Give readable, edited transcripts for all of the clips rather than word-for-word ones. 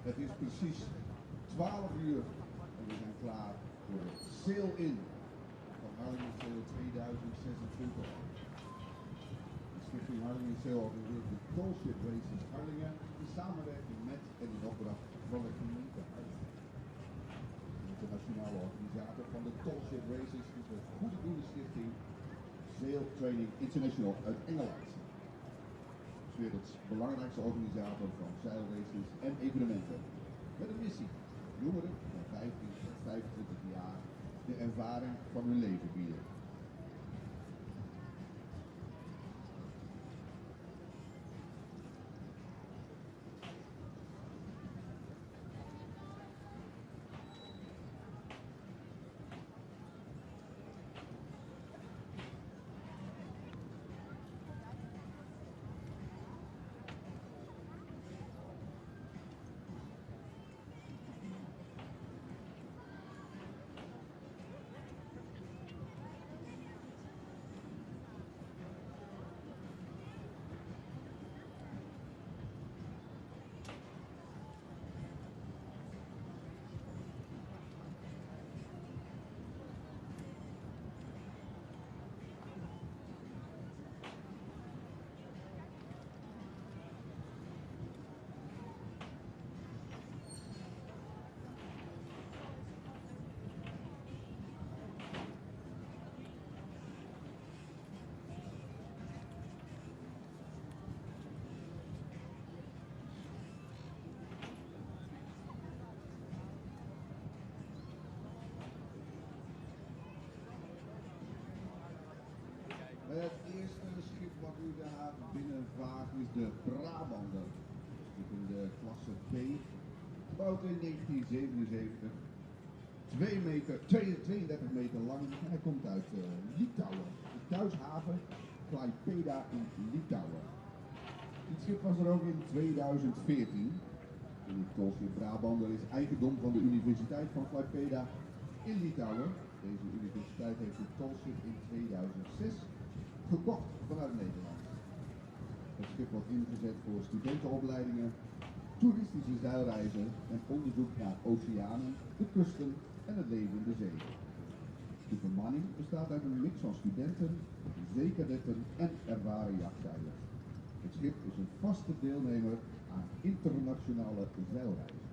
Het is precies 12 uur en we zijn klaar voor de Sail-In van Harlingen Sail 2026. De Stichting Harlingen Sail organiseert de Tall Ship Races Harlingen in samenwerking met en in opdracht van de gemeente Harlingen. De internationale organisator van de Tall Ship Races is de Goede Doelenstichting Sail Training International uit Engeland. 's Werelds belangrijkste organisator van zeilraces en evenementen. Met een missie: jongeren van 15 tot 25 jaar de ervaring van hun leven bieden. Het eerste schip wat u de haven binnenvaart is de Brabander. Schip in de klasse B, gebouwd in 1977. 2 meter, 32 meter lang en hij komt uit Litouwen. De thuishaven Klaipeda in Litouwen. Dit schip was er ook in 2014. En de Tall Ship Brabander is eigendom van de Universiteit van Klaipeda in Litouwen. Deze universiteit heeft de Tall Ship in 2006 gekocht vanuit Nederland. Het schip wordt ingezet voor studentenopleidingen, toeristische zeilreizen en onderzoek naar oceanen, de kusten en het leven in de zee. De bemanning bestaat uit een mix van studenten, zeekadetten en ervaren jachtzeilers. Het schip is een vaste deelnemer aan internationale zeilreizen.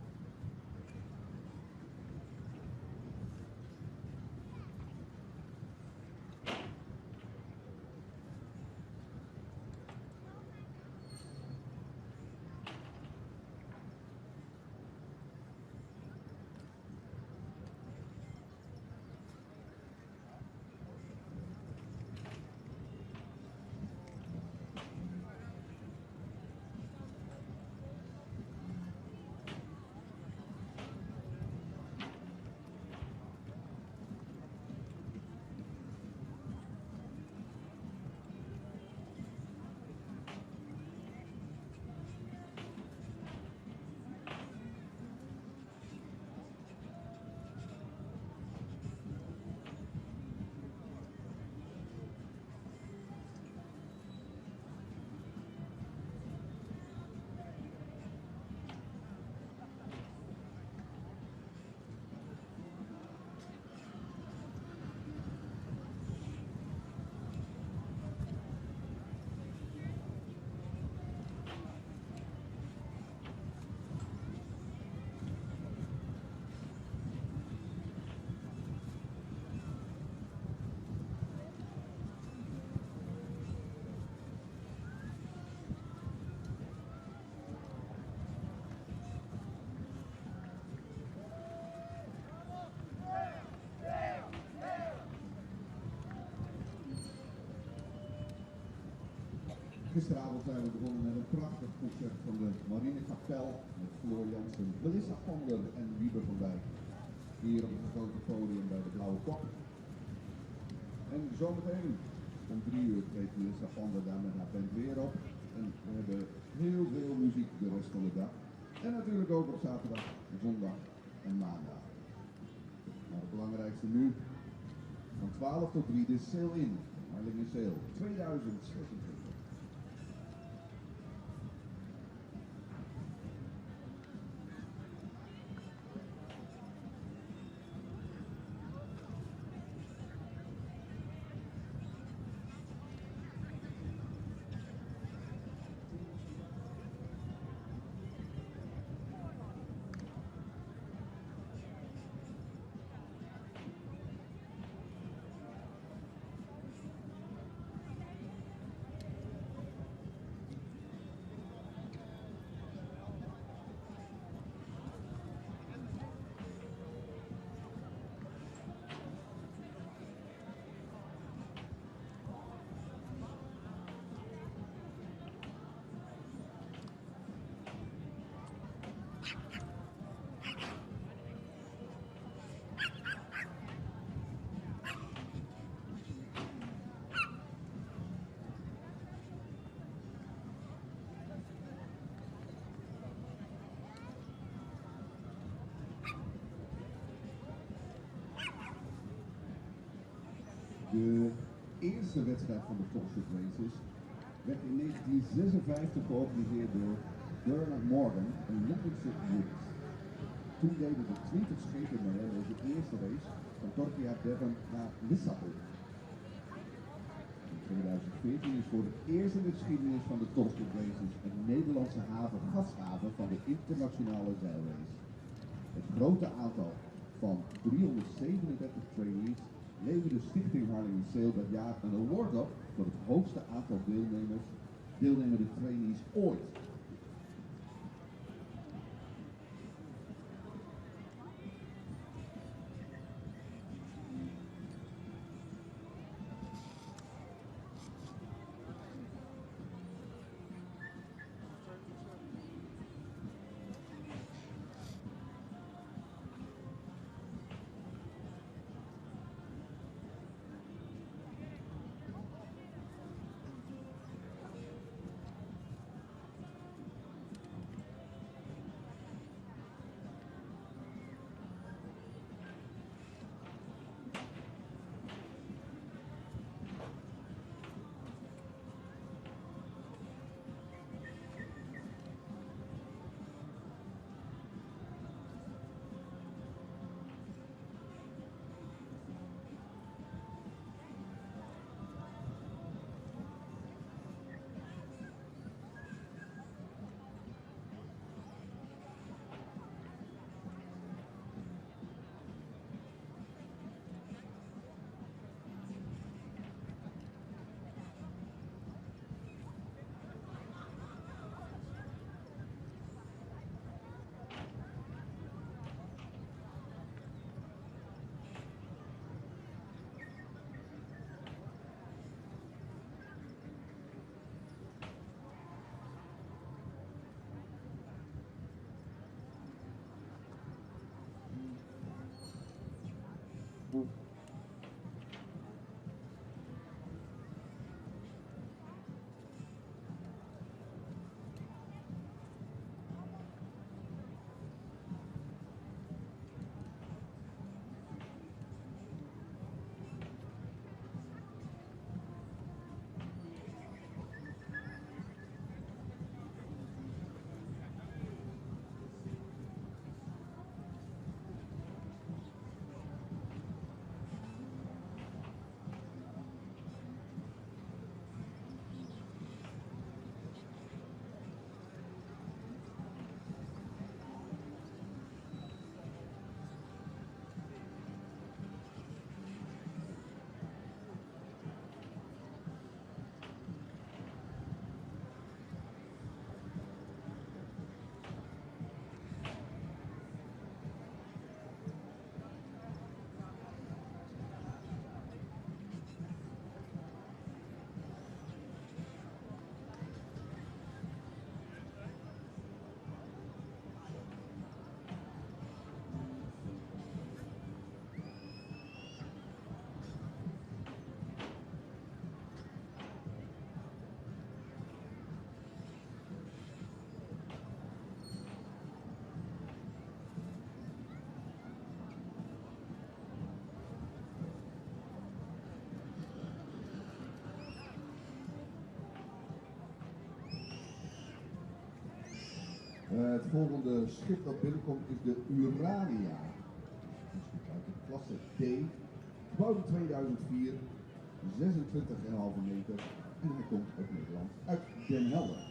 Gisteravond zijn we begonnen met een prachtig concert van de Marinekapel met Floor Jansen, Melissa Pander en Wiebe van Dijk. Hier op het grote podium bij de Blauwe Kok. En zometeen om 3 uur treedt Melissa Pander daar met haar band weer op. En we hebben heel veel muziek de rest van de dag. En natuurlijk ook op zaterdag, zondag en maandag. Maar het belangrijkste nu, van 12 tot 3 de Sail In, Harlingen Sail 2026. De eerste wedstrijd van de Tall Ship Races werd in 1956 georganiseerd door Bernard Morgan, een Londense jurist. Toen deden de 20 schepen mee aan deze eerste race van Torquay Devon naar Lissabon. In 2014 is voor het eerst in de geschiedenis van de Tall Ship Races een Nederlandse haven gasthaven van de internationale zeilrace. Het grote aantal van 337 trainees leverde Stichting Harlingen Sail dat jaar een award op voor het hoogste aantal deelnemende trainees ooit. Het volgende schip dat binnenkomt is de Urania. Een schip uit de klasse D, gebouwd in 2004, 26,5 meter en hij komt uit Nederland, uit Den Helder.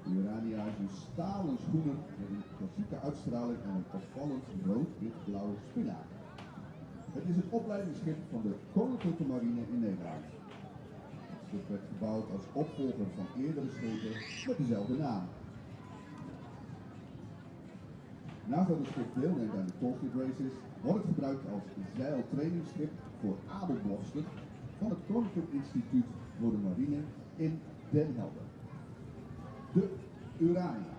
De Urania is een stalen schoener met een klassieke uitstraling en een opvallend rood-wit-blauw spinnaker. Het is het opleidingsschip van de Koninklijke Marine in Nederland. Het schip werd gebouwd als opvolger van eerdere schepen met dezelfde naam. Naast dat het schip deelneemt aan de Tall Ship Races, wordt het gebruikt als zeiltrainingsschip voor adelborsten van het Koninklijk Instituut voor de Marine in Den Helder. De Urania.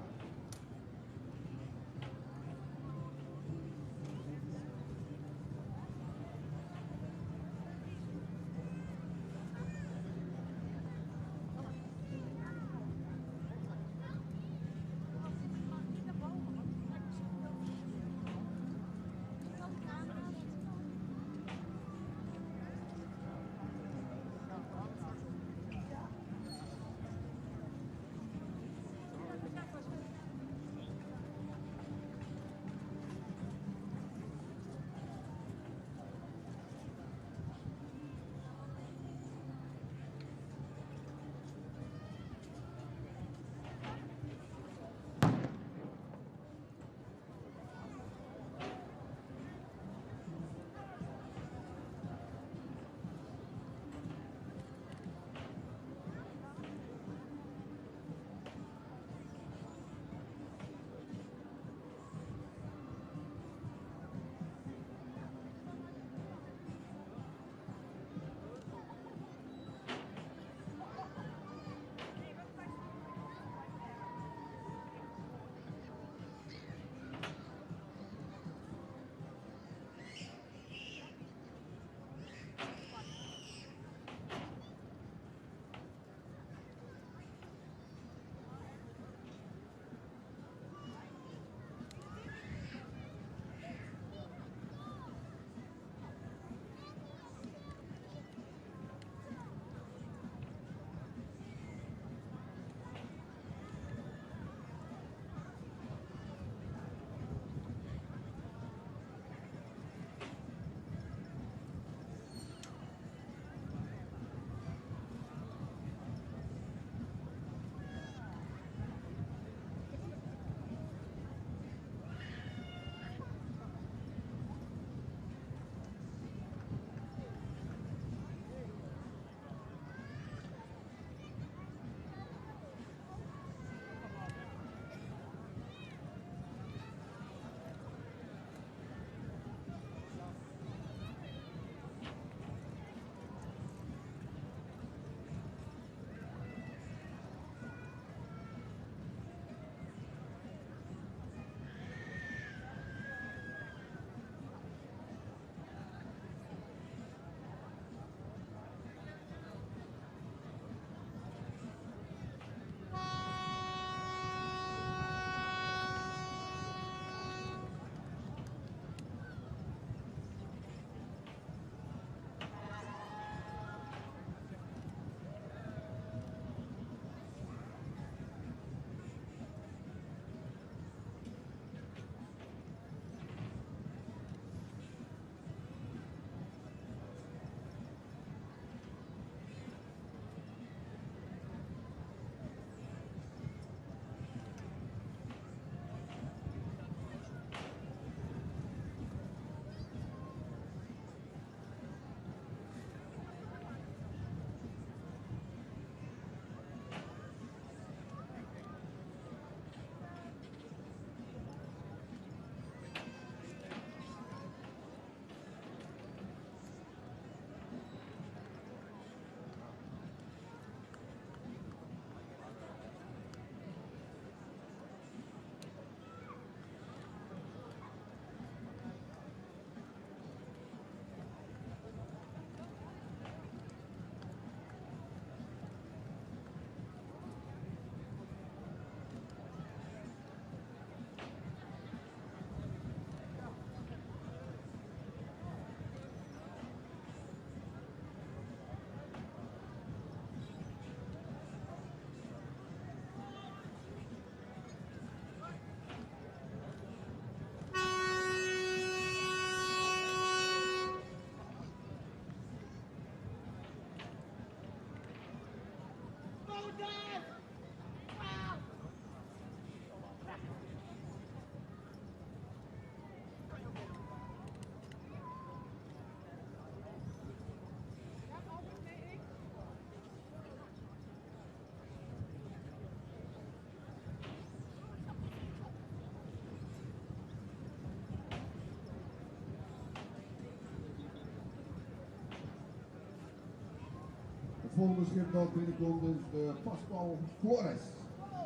Het volgende schip dat binnenkomt is de Pascual Flores.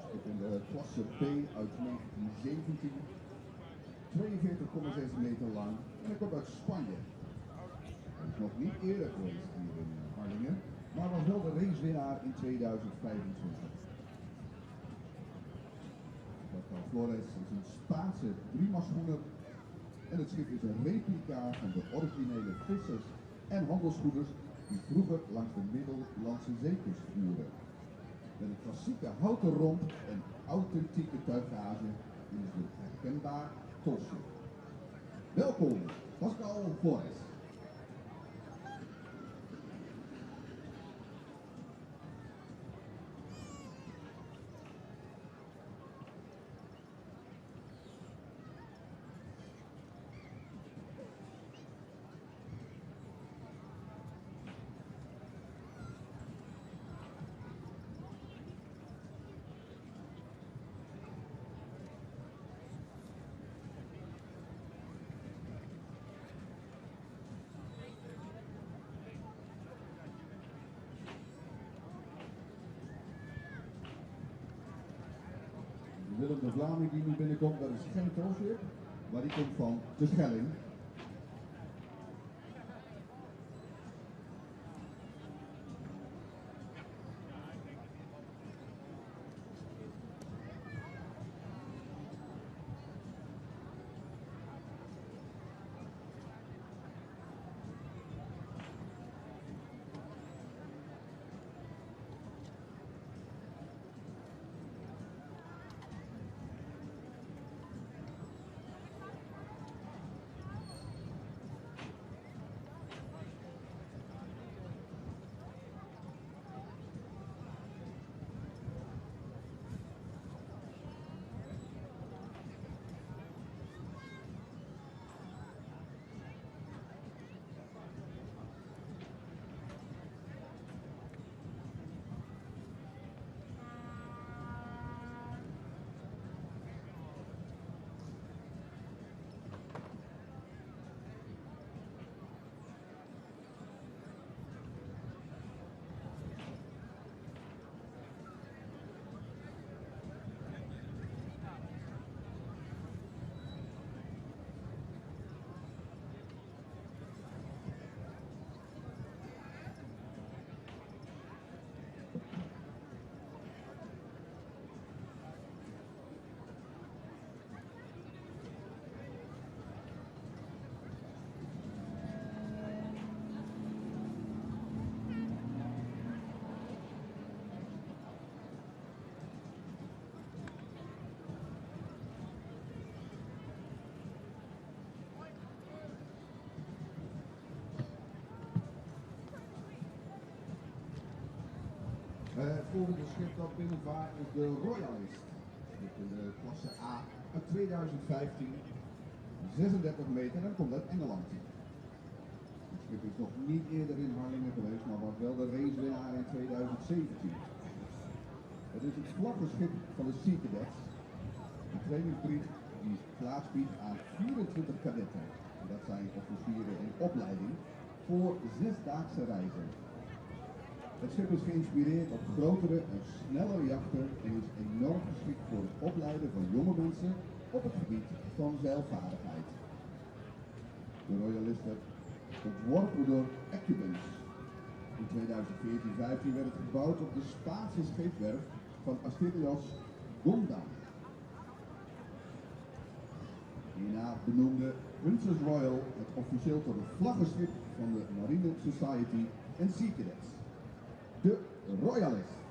Schip in de klasse B uit 1917. 42,6 meter lang en hij komt uit Spanje. Hij is nog niet eerder geweest hier in Harlingen, maar was wel de racewinnaar in 2025. Pascual Flores is een Spaanse driemastschroener en het schip is een replica van de originele vissers- en handelsschoeners die vroeger langs de Middellandse Zeekust voeren. Met een klassieke houten romp en authentieke tuigage is het een herkenbaar tallship. Welkom, Pascual Flores. Willem de Vlaming die nu binnenkomt, dat is geen tallship, maar die komt van Terschelling. Het volgende schip dat binnenvaart is de Royalist. Schip in de klasse A uit 2015, 36 meter en komt uit Engeland. Het schip is nog niet eerder in Harlingen geweest, maar was wel de racewinnaar in 2017. Het is het vlaggenschip van de Sea Cadets, een trainingsbrig die plaats biedt aan 24 kadetten. En dat zijn officieren in opleiding voor zesdaagse reizen. Het schip is geïnspireerd op grotere en snellere jachten en is enorm geschikt voor het opleiden van jonge mensen op het gebied van zeilvaardigheid. De Royalist werd ontworpen door Acubens. In 2014-15 werd het gebouwd op de Spaanse scheepswerf van Asturias Gonda. Hierna benoemde Princess Royal het officieel tot het vlaggenschip van de Marine Society en Sea Cadets. De Royalist.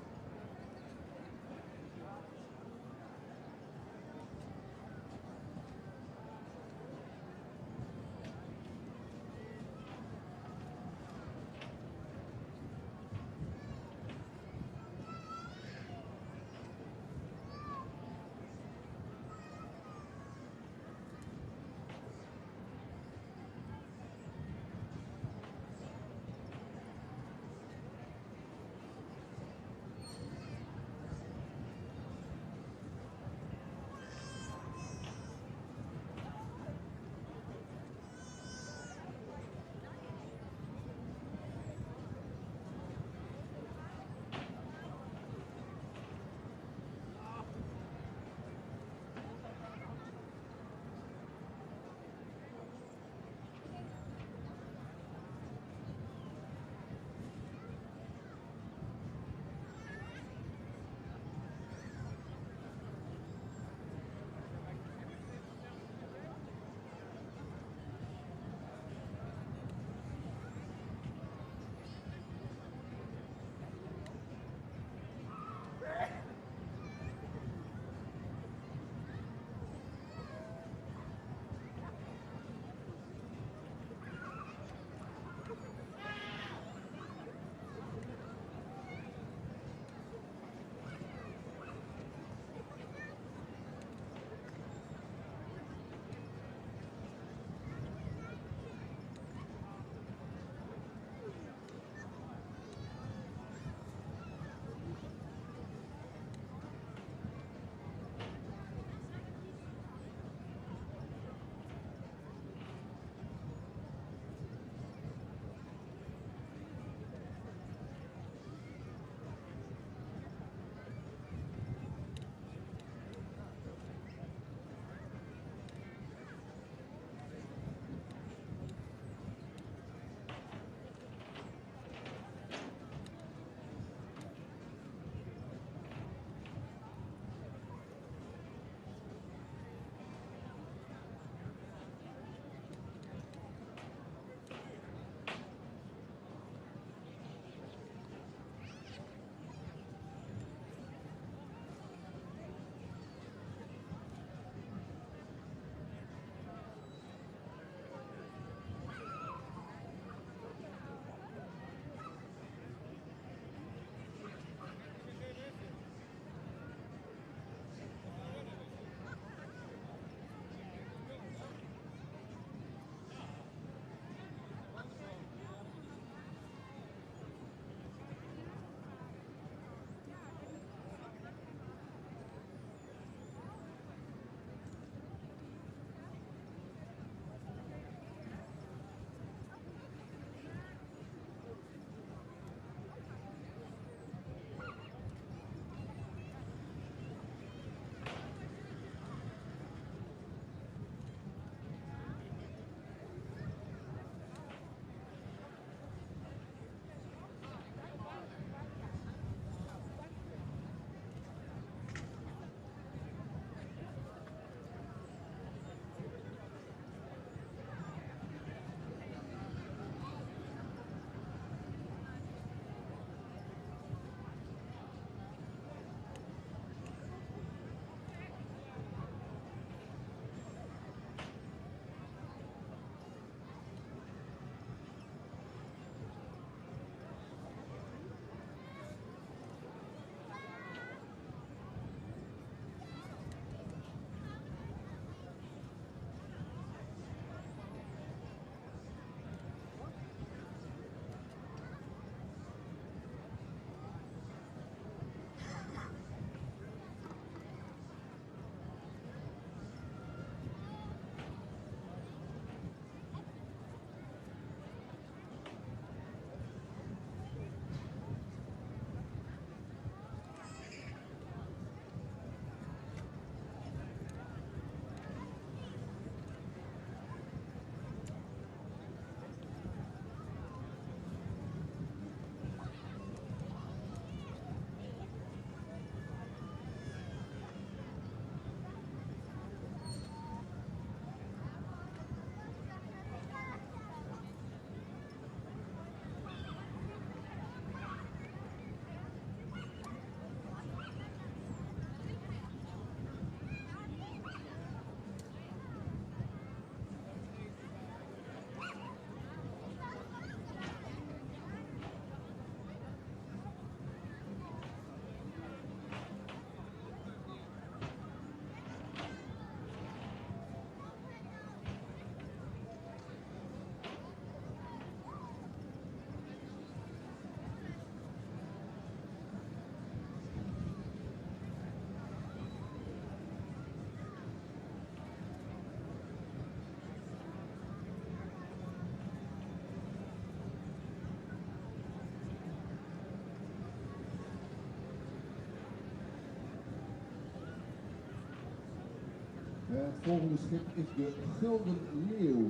Het volgende schip is de Gulden Leeuw.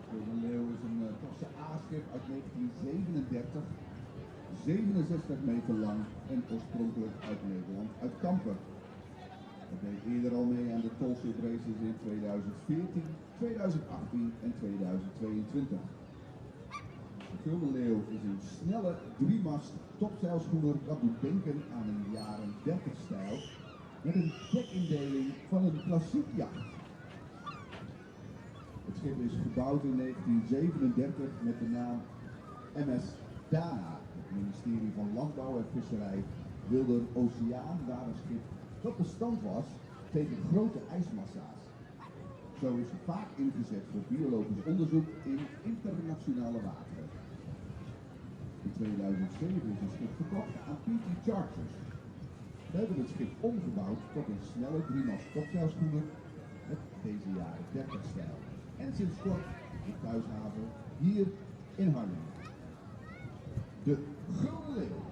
Gulden Leeuw is een klasse A-schip uit 1937, 67 meter lang en oorspronkelijk uit Nederland, uit Kampen. Het deed eerder al mee aan de Tall Ship Races in 2014, 2018 en 2022. De Gulden Leeuw is een snelle driemast topzeilschoener dat doet denken aan een jaren 30 stijl met een dekindeling van een klassiek jacht. Het schip is gebouwd in 1937 met de naam MS Dana. Het ministerie van Landbouw en Visserij wilde een oceaanwarenschip dat bestand was tegen grote ijsmassa's. Zo is het vaak ingezet voor biologisch onderzoek in internationale wateren. In 2007 is het schip verkocht aan PT Charters. We hebben het schip omgebouwd tot een snelle driemast topzeilschoener met deze jaren 30 stijl. En sinds kort de thuishaven hier in Harlingen. De Gulden Leeuw.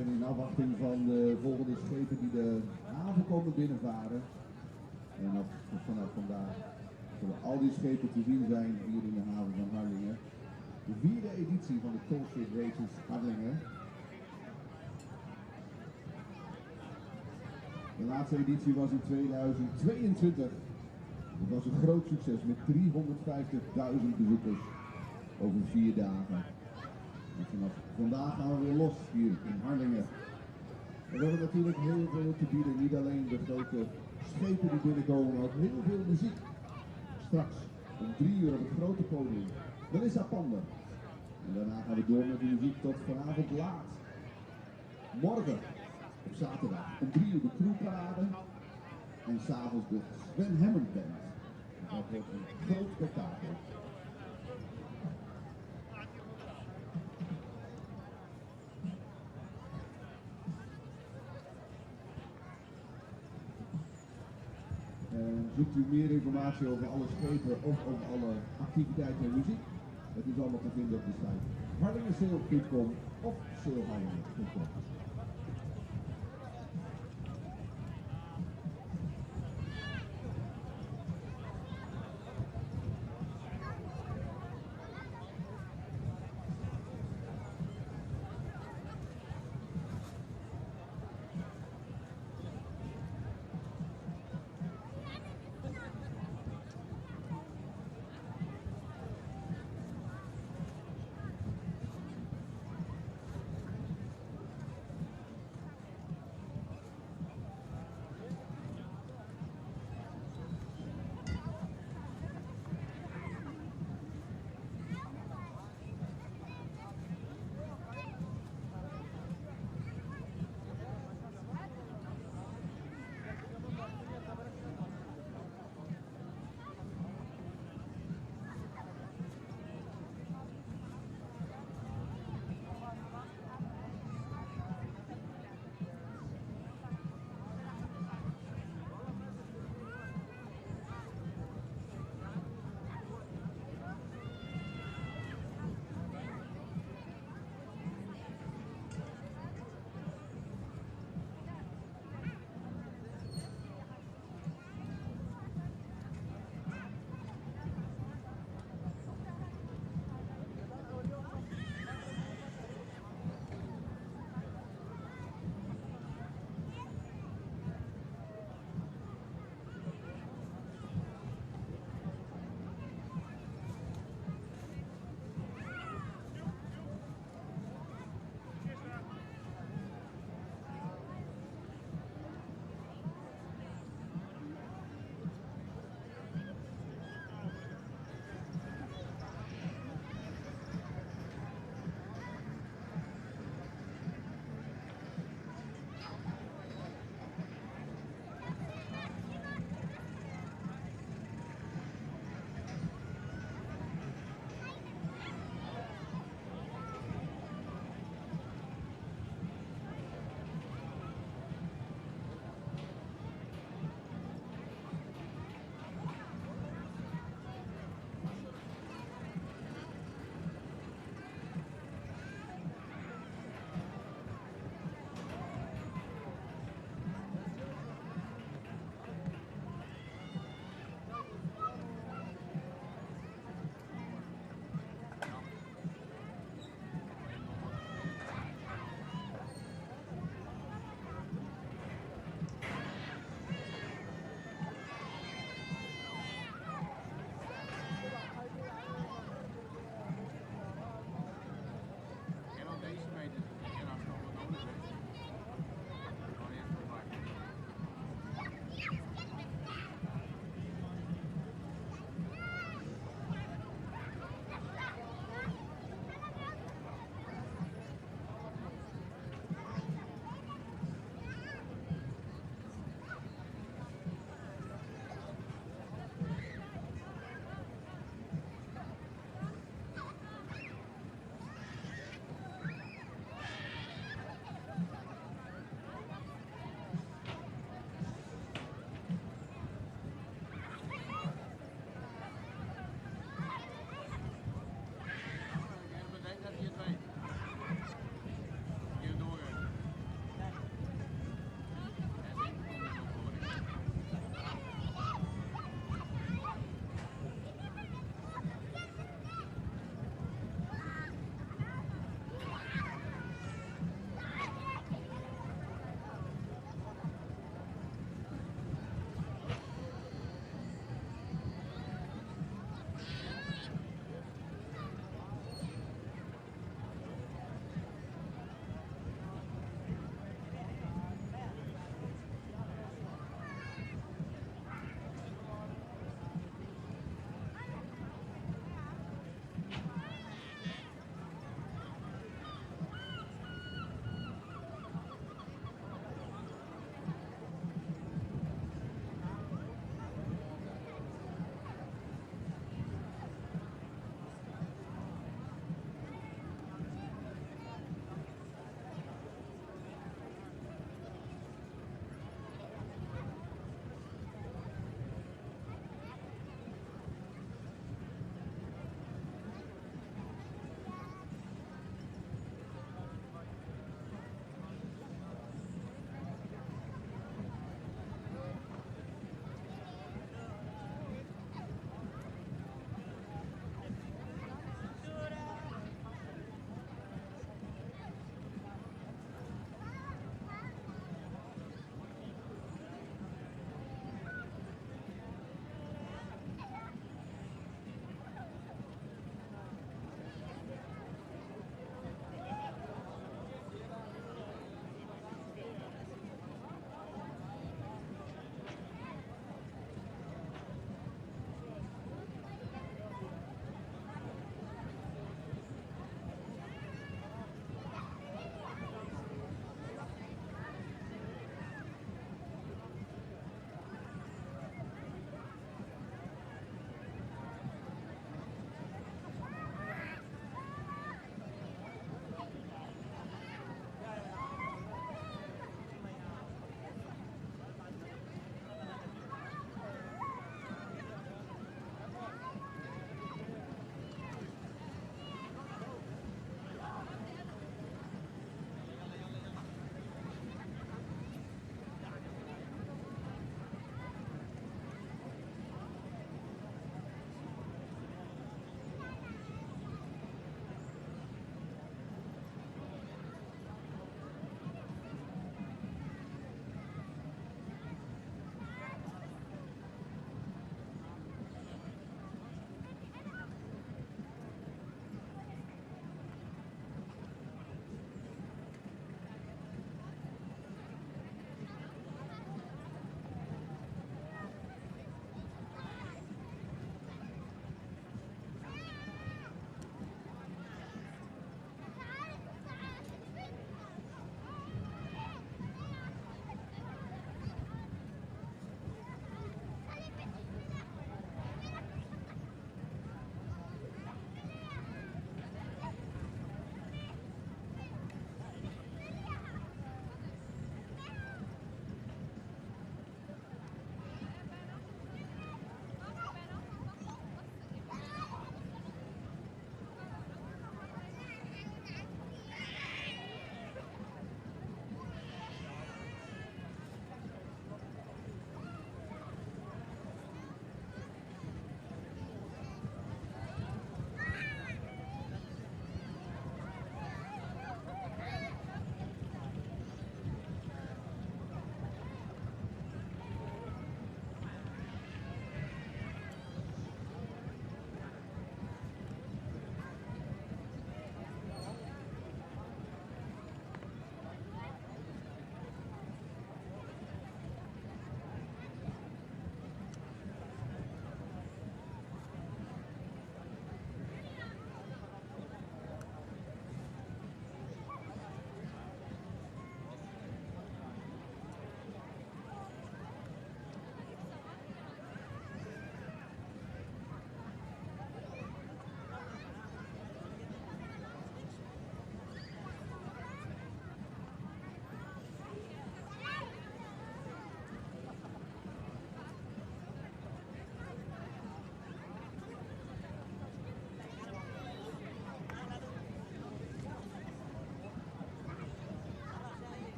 zijn in afwachting van de volgende schepen die de haven komen binnenvaren. En vanaf vandaag zullen al die schepen te zien zijn hier in de haven van Harlingen. De vierde editie van de Tall Ship Races Harlingen. De laatste editie was in 2022. Het was een groot succes met 350.000 bezoekers over 4 dagen. En vanaf vandaag gaan we weer los hier in Harlingen. En we hebben natuurlijk heel veel te bieden. Niet alleen de grote schepen die binnenkomen, maar ook heel veel muziek. Straks om 3 uur op het grote podium. Melissa Pander. En daarna gaan we door met de muziek tot vanavond laat. Morgen op zaterdag om 3 uur de crewparade. En s'avonds de Sven Hammond Band. Dat wordt een groot spektakel. En zoekt u meer informatie over alle schepen of over alle activiteiten en muziek? Het is allemaal te vinden op de site harlingensail.com of sailharlingen.com.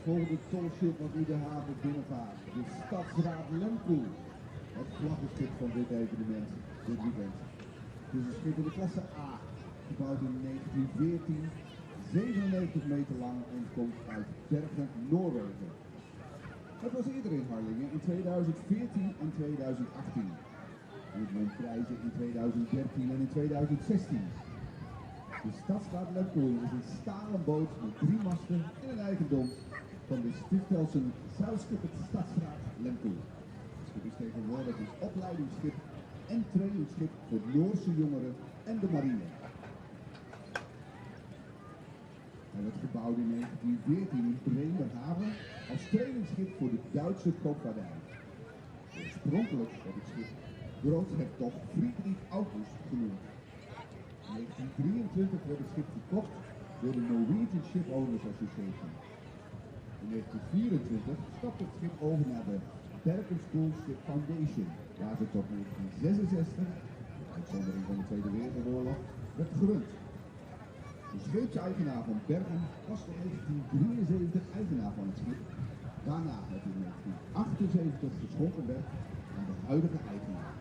volgende tallship wat nu de haven binnenvaart. De Statsraad Lehmkuhl. Het vlaggenschip van dit evenement, dit weekend. Het is een schip in de klasse A, gebouwd in 1914, 97 meter lang en komt uit Bergen, Noorwegen. Het was eerder in Harlingen in 2014 en 2018. En het won prijzen in 2013 en in 2016. De Statsraad Lehmkuhl is een stalen boot met drie masten en een eigendom van de Stiftelsen Zeilskipet Statsraad Lehmkuhl. Het schip is tegenwoordig een opleidingsschip en trainingsschip voor Noorse jongeren en de marine. Hij werd gebouwd in 1914 in Bremerhaven als trainingsschip voor de Duitse koopvaardij. Oorspronkelijk werd het schip Groothertog Friedrich August genoemd. In 1923 werd het schip gekocht door de Norwegian Ship Owners Association. In 1924 stapte het schip over naar de Bergen School Ship Foundation, waar ze tot 1966, met uitzondering van de Tweede Wereldoorlog, werd gerund. De scheepseigenaar van Bergen was tot 1973 eigenaar van het schip. Daarna het in 1978 geschonken werd aan de huidige eigenaar.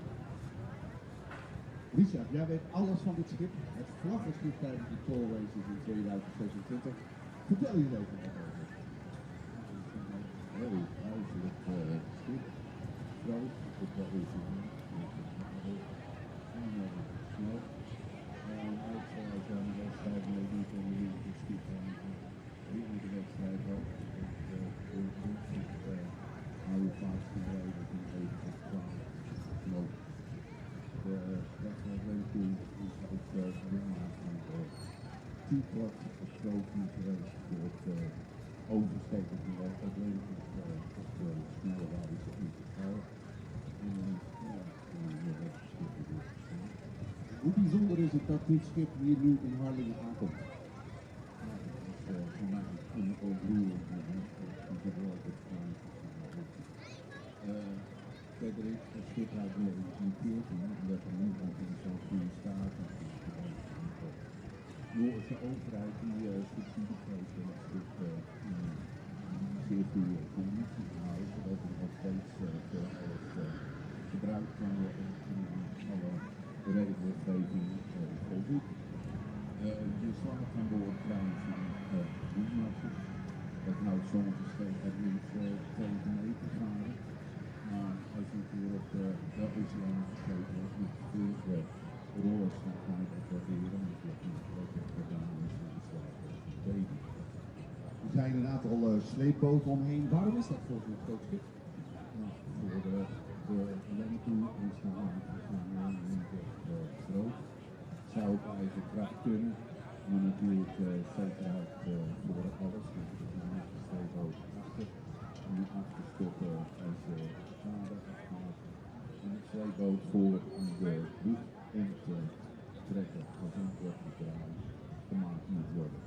Richard, jij weet alles van dit schip, het vlaggenschip tijdens de Toll Races in 2026. Vertel hier even wat over. Het is een heel huiselijk schip, groot op de oceaan, met het water en snel. En ook als je aan de wedstrijd meedoet en je wint het schip, dan win je de wedstrijd ook. Dat door het hou je vastgebreid op een even 12 knoop. De wedstrijd Lehmkuhl is ook winnaar van de T-Club Trophy geweest voor het oversteken van de Atlantic op de snelle wijze in totaal. En ja, dan heeft het schip weer gestaan. Hoe bijzonder is het dat dit schip hier nu in Harlingen aankomt? Ja, dat is voor mij een ontroerend moment. Dat is natuurlijk wel het traantjes van mijn ogen. Verder is het schip uit 1914 en dat er nu nog in zo'n goede staat is. Dus de Noorse overheid die subsidie geeft om het schip in zeer goede conditie te houden, zodat het nog steeds voor alles gebruikt kan worden en aan alle regelgeving voldoet. Je slaat aan boord trouwens in boegmasters. Dat houdt sommige schepen minst 2 meter varen. Maar als je een keer op de oceaan gegeten hebt met flinke rollers, dan kan je dat waarderen. Want je hebt natuurlijk ook echt gedaan als je slaat als een baby. Er zijn een aantal sleepboten omheen. Waarom is dat voor zo'n groot schip? Nou, voor de Lehmkuhl is de haven van niet echt groot. Het zou op eigen kracht kunnen, maar natuurlijk zekerheid voor alles. Dus er is een sleepboot achter. En die achterstoppen als je schade afgaat. En een sleepboot voor om de boeg om te trekken als een korte draai gemaakt moet worden.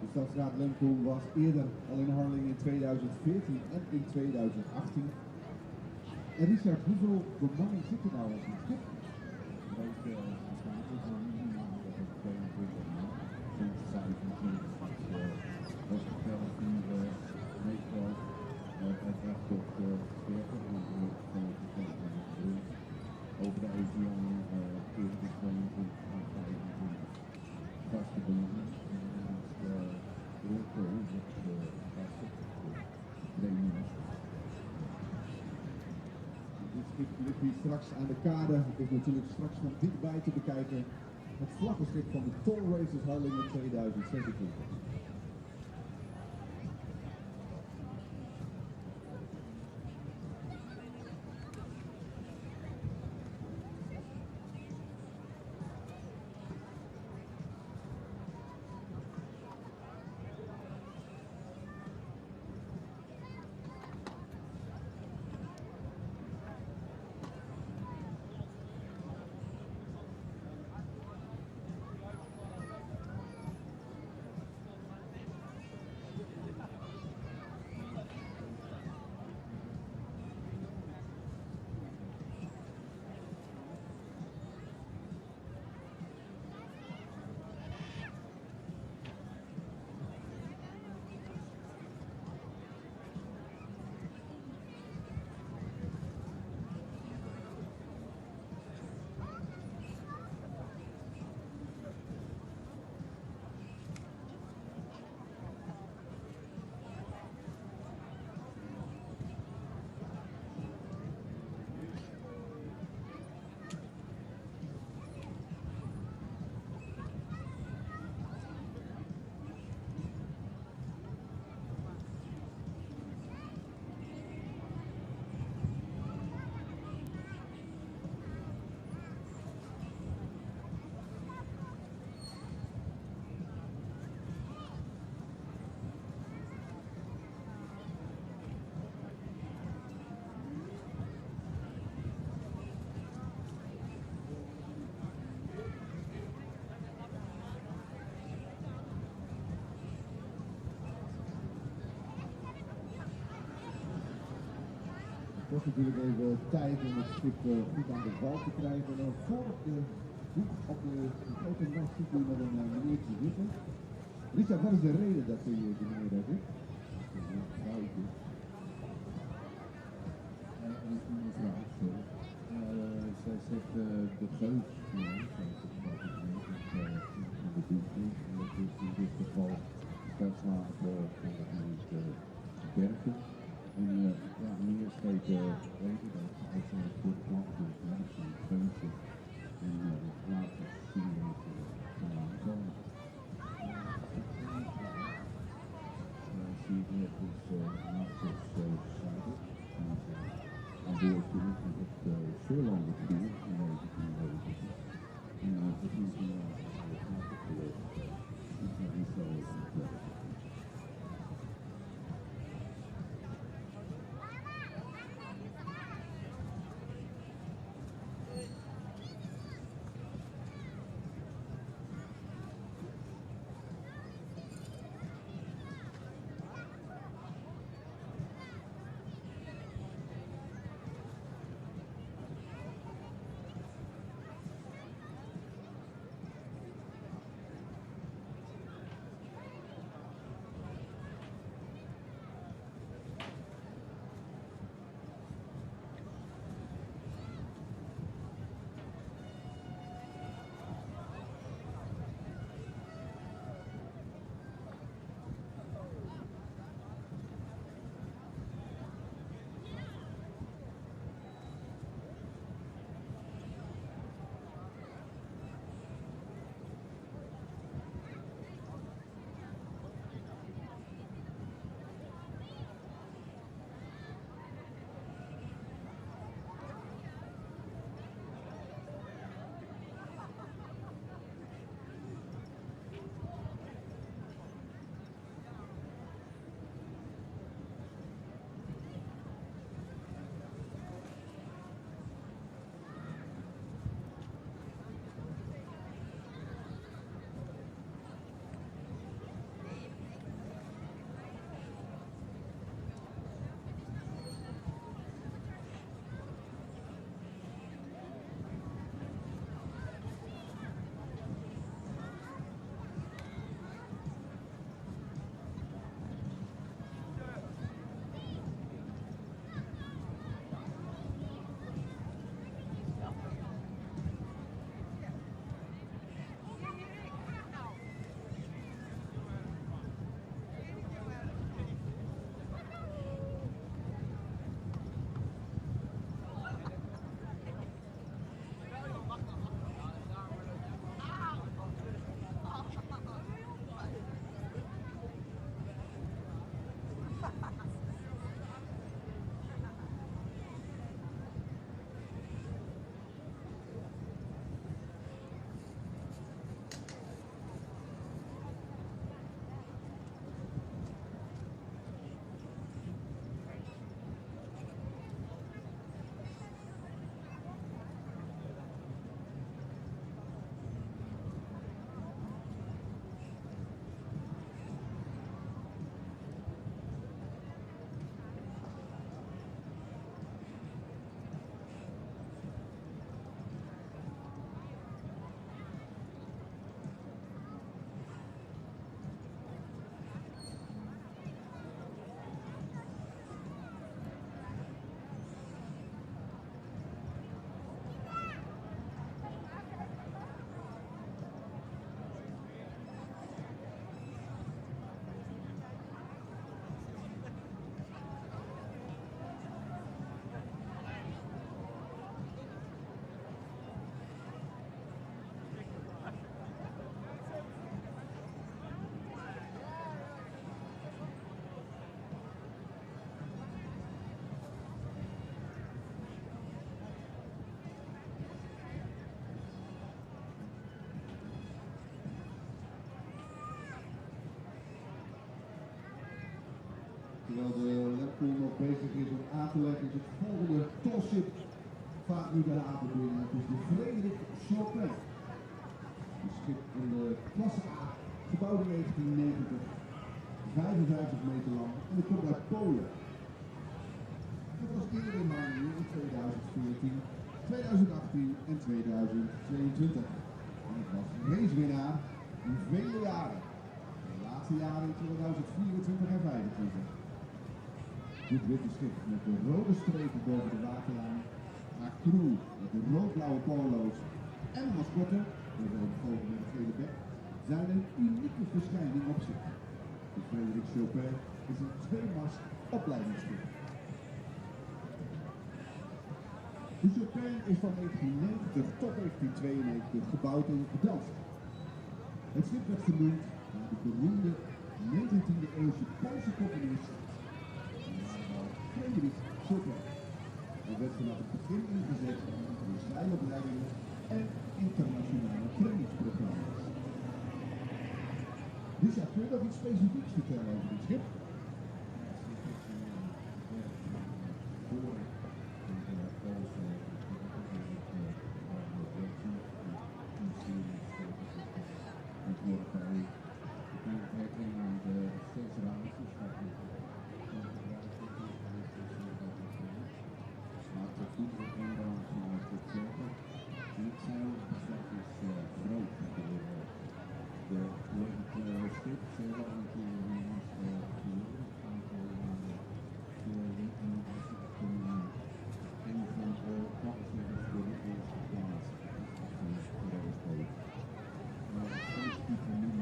De Statsraad Lehmkuhl was eerder al in Harlingen in 2014 en in 2018. En Richard, hoeveel bemanning zit er nou op dit schip? Deze bestaat er van minimaal 22 man, soms 25. Was de tel hier Vaste bemanning en daarnaast rond de 100 gasten, trainers. Dit schip ligt hier straks aan de kade, is natuurlijk straks van dichtbij te bekijken. Het vlaggenschip van de Toll Races Harlingen 2026. Het kost natuurlijk even tijd om het schip goed aan de wal te krijgen. En dan voor op de hoek op de grote mast ziet u nog een meneertje zitten. Richard, wat is de reden dat die meneer daar zit? Dat is een vrouwtje. Een mevrouw, sorry. Zij zet de geus neer, zoals het geloof ik heet, het van de doek. En dat is in dit geval stadswater van de gemeente Bergen. En ja, meer schepen weten dat als ze voor de vlag doen, dan is het een geusje. En laten zien waar ze vandaan komen. Zie ik net is Marcus Zuider, die is aan boord toen met het Zeurlander vuur in 1990. En het is een jaar Ik ga niet zo even Terwijl de Lemkool nog bezig is om aan te leggen, is het volgende tallship vaart nu de haven binnen. Het is de Frederik Chopin. Een schip in de klasse A, gebouwd in 1990, 55 meter lang en het komt uit Polen. Het was eerder in Marnehuur in 2014, 2018 en 2022. En het was racewinnaar in vele jaren. De laatste jaren in 2024 en 2025. Dit witte schip met de rode strepen boven de waterlijn, haar crew met de rood-blauwe polo's en de mascotte, de rode vogel met de gele bek, zijn een unieke verschijning op zich. De Frederik Chopin is een tweemast opleidingsschip. De Chopin is van 1990 tot 1992 gebouwd in Gdansk. Het schip werd vernoemd naar de beroemde 19e eeuwse Poolse componist Frederik Chopin. Hij werd vanaf het begin ingezet voor zeilopleidingen en internationale trainingsprogramma's. Richard, kun je nog iets specifieks vertellen over dit schip? Ja, het schip is een ontwerp voor de Poolse ontworpen. Je kunt het herkennen aan de zes raampjes waarvan het gebruikt wordt in dat het maakt het goed herkenbaar vanuit het verre. En het zeilbeslag is groot geworden. De het schip zelf natuurlijk was verloren een aantal jaren geleden. En dat was echt een van de, laten we zeggen, voor de eerste plaats. Het is echt een raceboot. Specifieke familie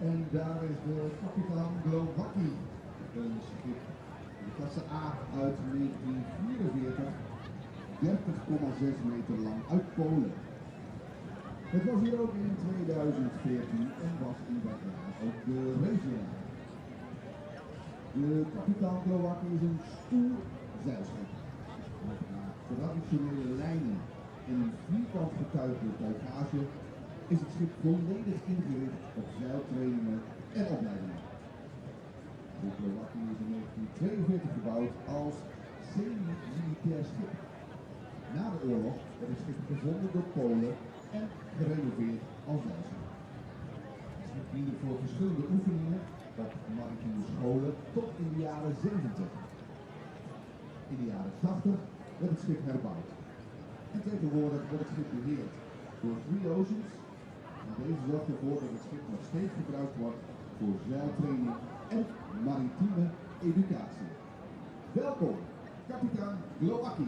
En daar is de Kapitan Glowacki, een schip in de klasse A uit 1944, 30,6 meter lang uit Polen. Het was hier ook in 2014 en was in dat jaar ook de racewinnaar. De Kapitan Glowacki is een stoer zeilschip met haar traditionele lijnen en een vierkant getuigde tuigage is het schip volledig ingericht op zeiltrainingen en opleidingen. De Glowacki is in 1942 gebouwd als semi-militair schip. Na de oorlog werd het schip gevonden door Polen en gerenoveerd als zeilschip. Het schip diende voor verschillende oefeningen op maritieme scholen tot in de jaren 70. In de jaren 80 werd het schip herbouwd. En tegenwoordig wordt het schip beheerd door Three Oceans. En deze zorgt ervoor dat het schip nog steeds gebruikt wordt voor zeiltraining en maritieme educatie. Welkom, kapitein Glowacki.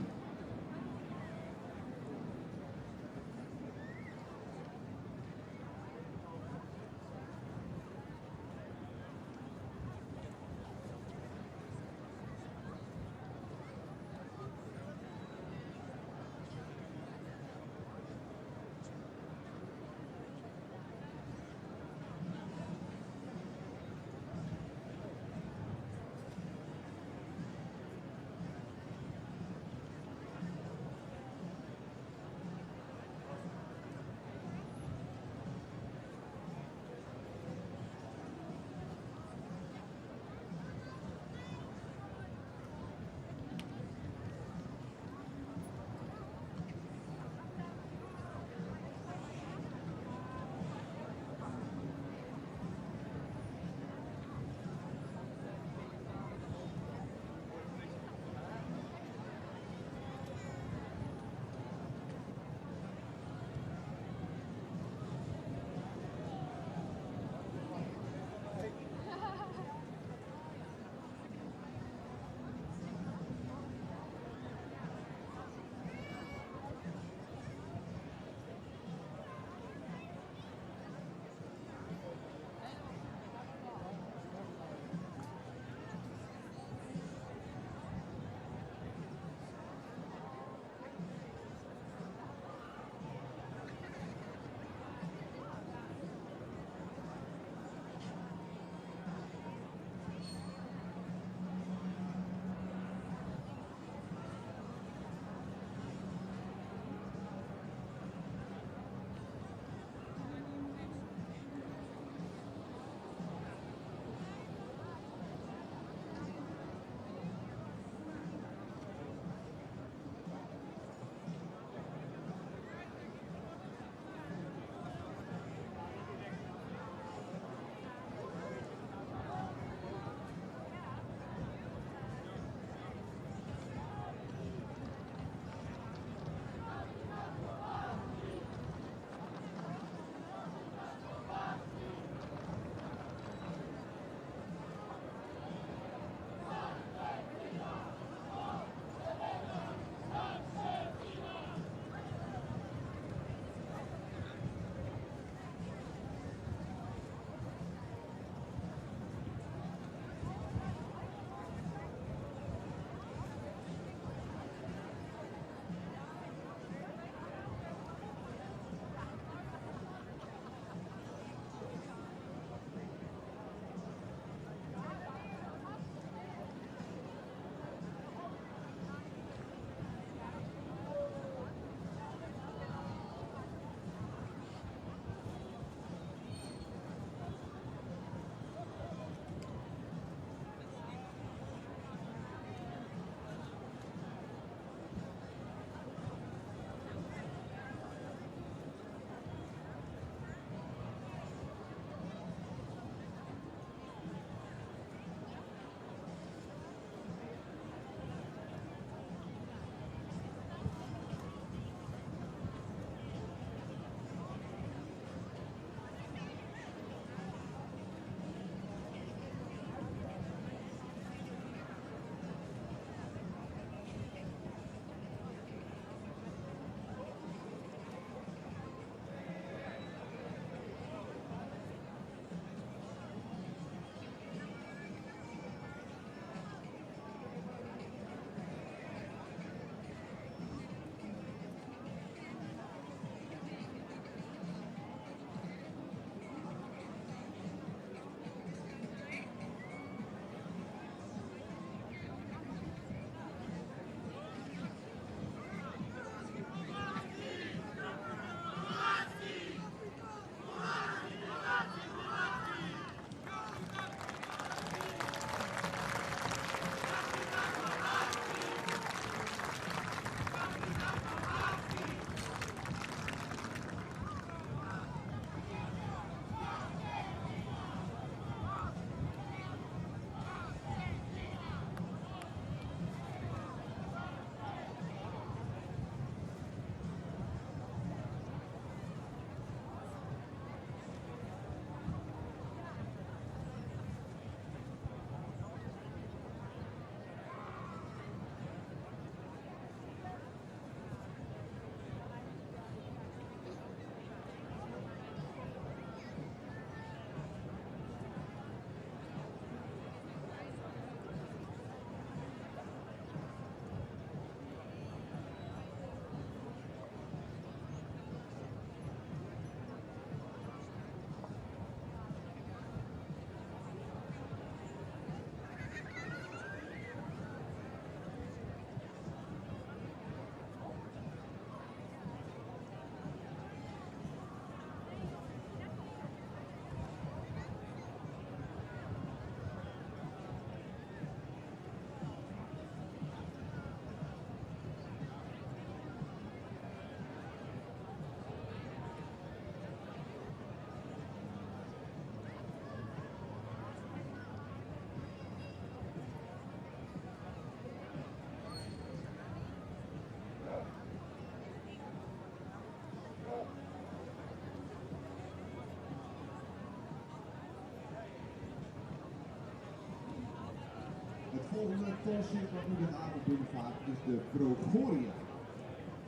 Volgende tallship wat nu de haven binnenvaart is de Progoria.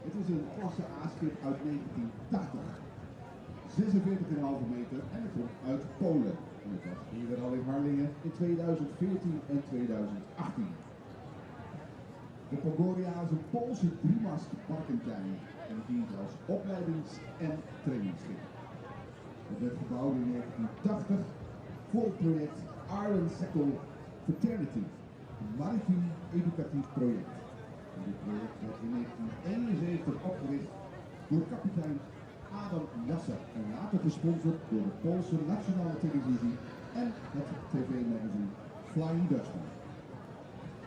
Het is een klasse A-schip uit 1980. 46,5 meter en het komt uit Polen. En het was eerder al in Harlingen in 2014 en 2018. De Pogoria is een Poolse driemast barkentijn en het dient als opleidings- en trainingsschip. Het werd gebouwd in 1980 voor het project Iron Sickle Fraternity, een maritiem educatief project. En dit project werd in 1971 opgericht door kapitein Adam Jasser en later gesponsord door de Poolse nationale televisie en het tv-magazine Flying Dutchman.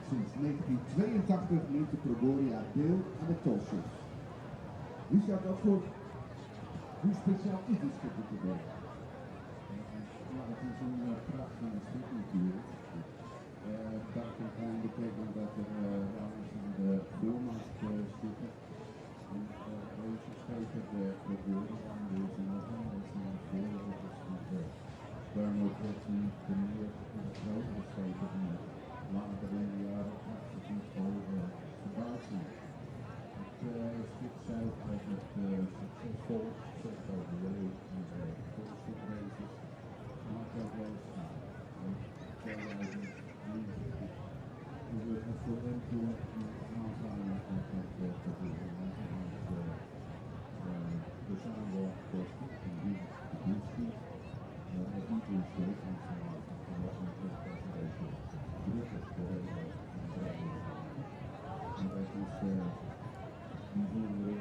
Sinds 1982 neemt de Progoria deel aan de Tall Ships. Richard, hoe speciaal is dit schip, de Progoria? Ja, het is een pracht van een schip natuurlijk. Barkentijn betekent dat er rails aan de voormast zitten. En deze schepen, de Progoria, deze nog een, dat zijn de voorlopers van de Bernard de meer grotere schepen die later in de jaren 80 al gebouwd zijn. Het schip zeilt altijd succesvol, zegt over de in de tall ship races, maakt ook wel eens schade. In 2021 is er een probleem toen een aanvaring met het Progoria en het verzamel kosten en die de was niet in schuld, want ze was natuurlijk dat een beetje drukker de hele. En dat is bijzonder.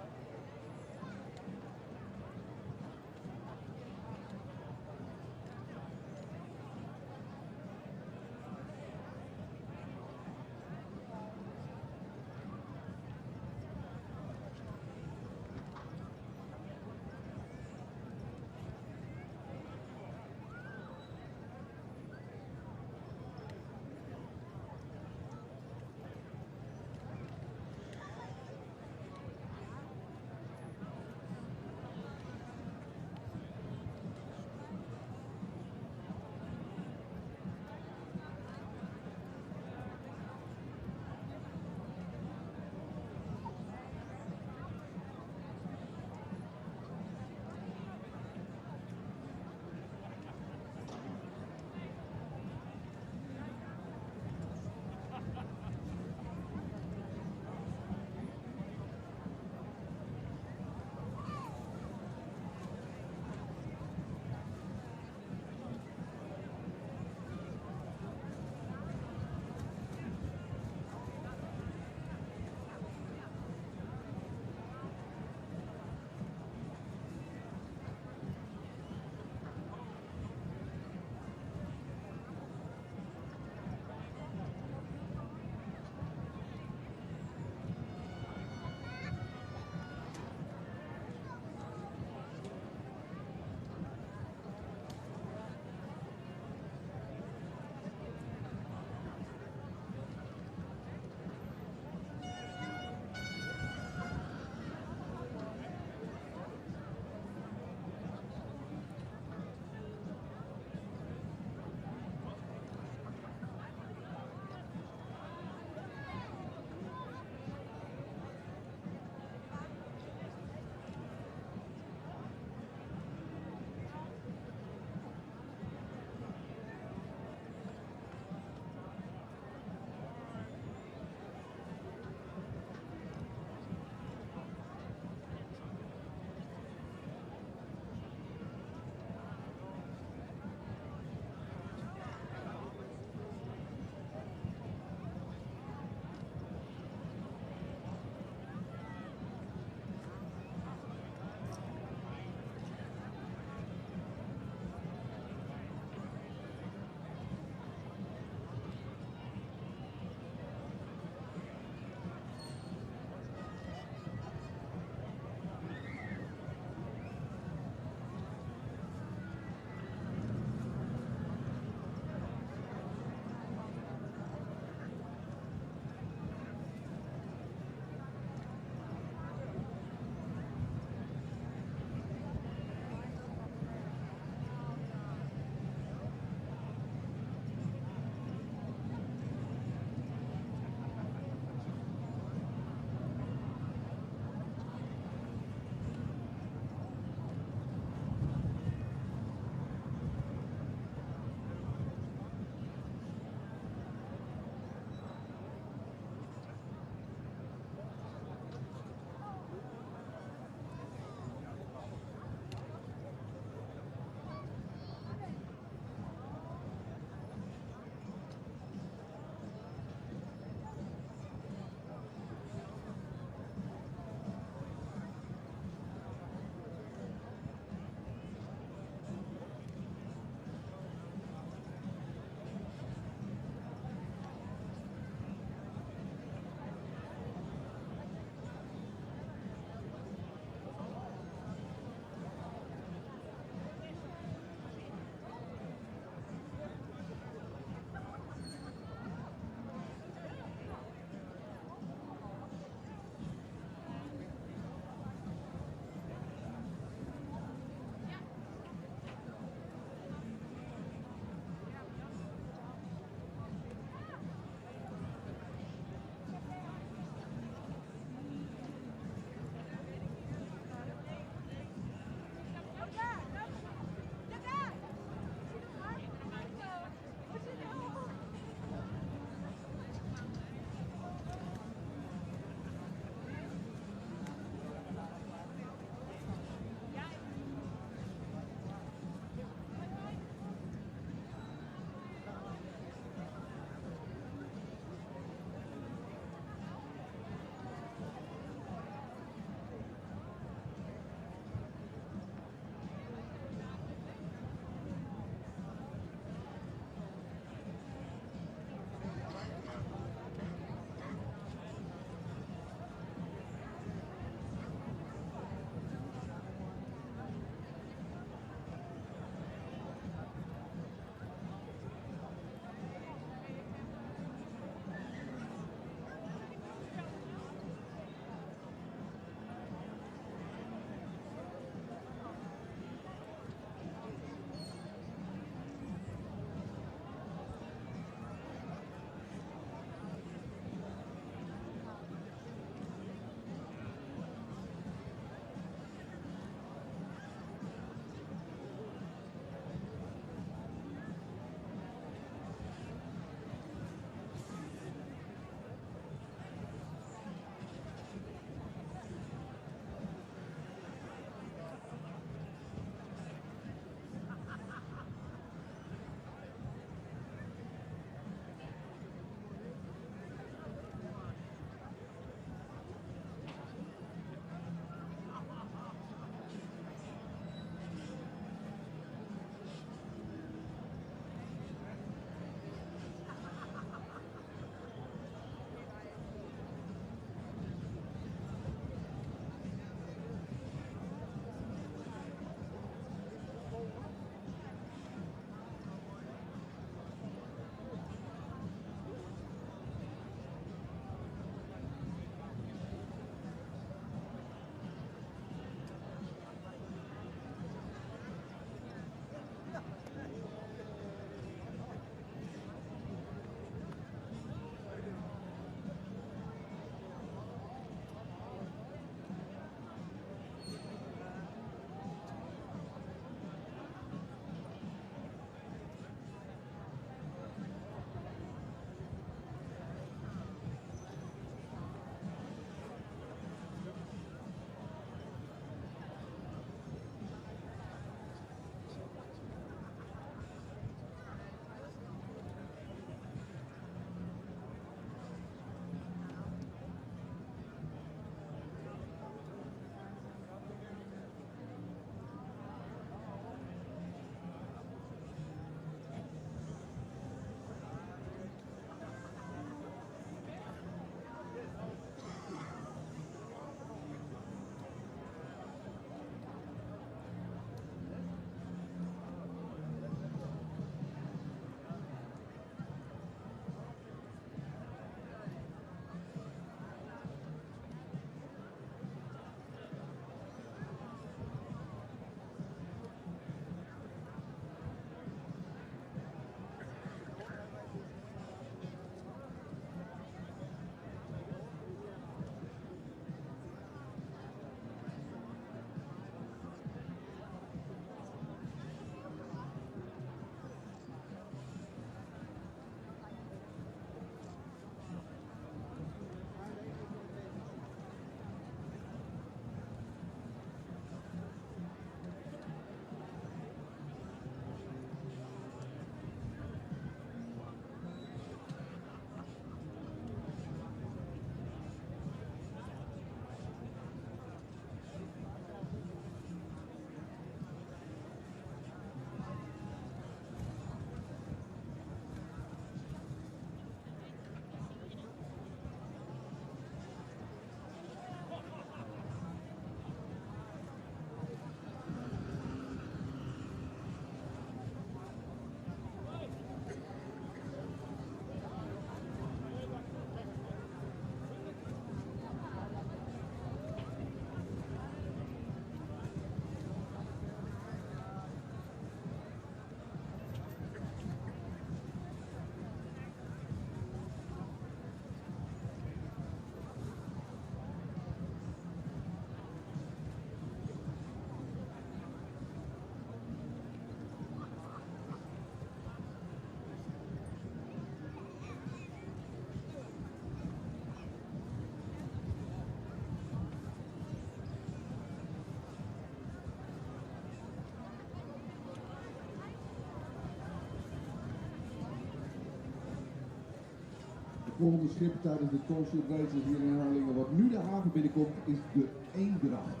Volgende schip tijdens de Tall Ship Races hier in Harlingen wat nu de haven binnenkomt is de Eendracht.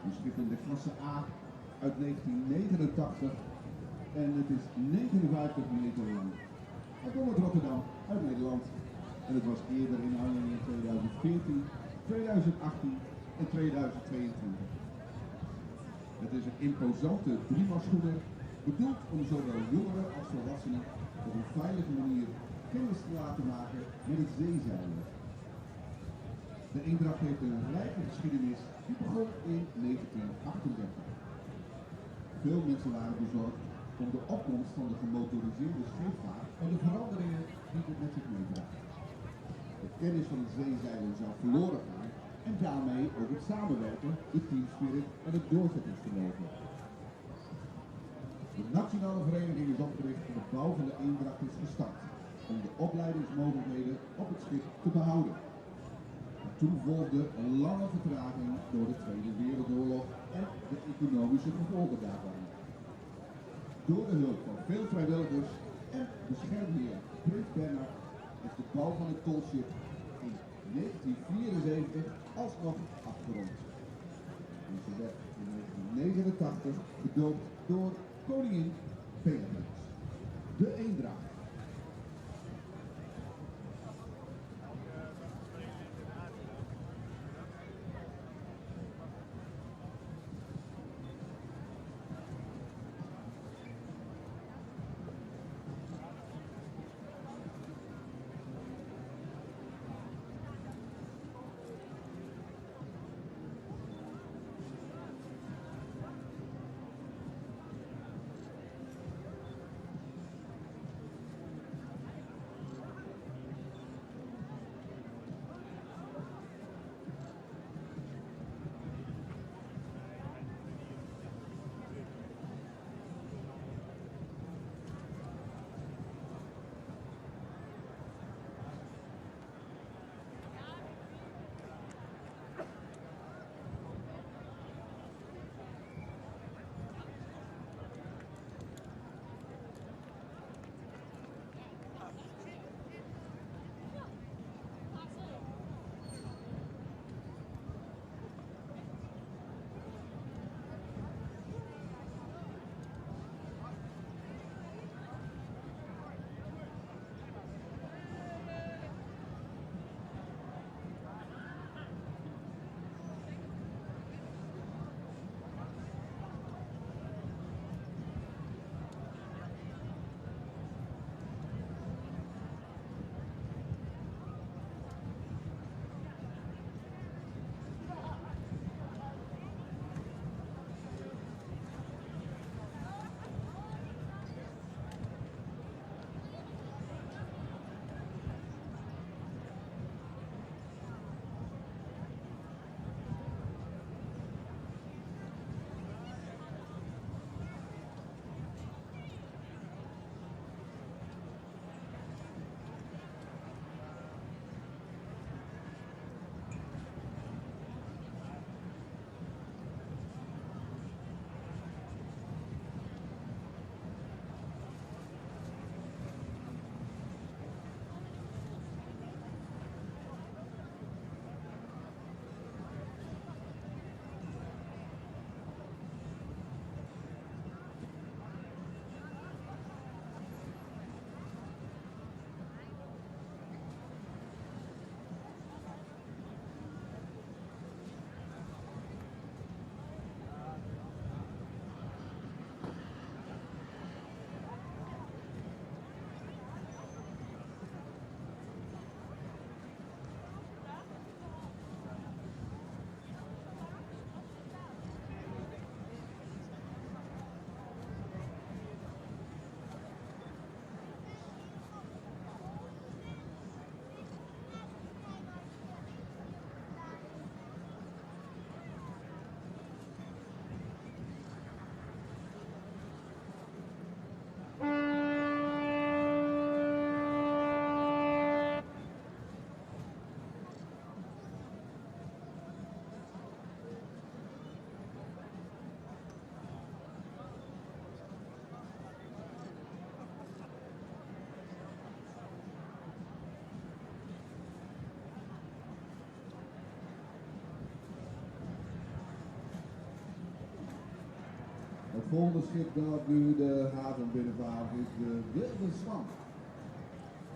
Een schip in de klasse A uit 1989 en het is 59 meter lang. Hij komt uit Rotterdam, uit Nederland. En het was eerder in Harlingen in 2014, 2018 en 2022. Het is een imposante driemastschroener, bedoeld om zowel jongeren als volwassenen op een veilige manier kennis te laten maken met het zeezeilen. De Eendracht heeft een rijke geschiedenis die begon in 1938. Veel mensen waren bezorgd om de opkomst van de gemotoriseerde scheepvaart en de veranderingen die dit met zich meebracht. De kennis van het zeezeilen zou verloren gaan en daarmee ook het samenwerken, de teamspirit en het doorzettingsvermogen. De nationale vereniging is opgericht en de bouw van de Eendracht is gestart om de opleidingsmogelijkheden op het schip te behouden. Maar toen volgde een lange vertraging door de Tweede Wereldoorlog en de economische gevolgen daarvan. Door de hulp van veel vrijwilligers en beschermheer Prins Bernhard is de bouw van het Tall Ship in 1974 alsnog afgerond. En ze werd in 1989 gedoopt door koningin Beatrix. De Eendracht. Het volgende schip dat nu de haven binnenvaart is de Wilde Zwan.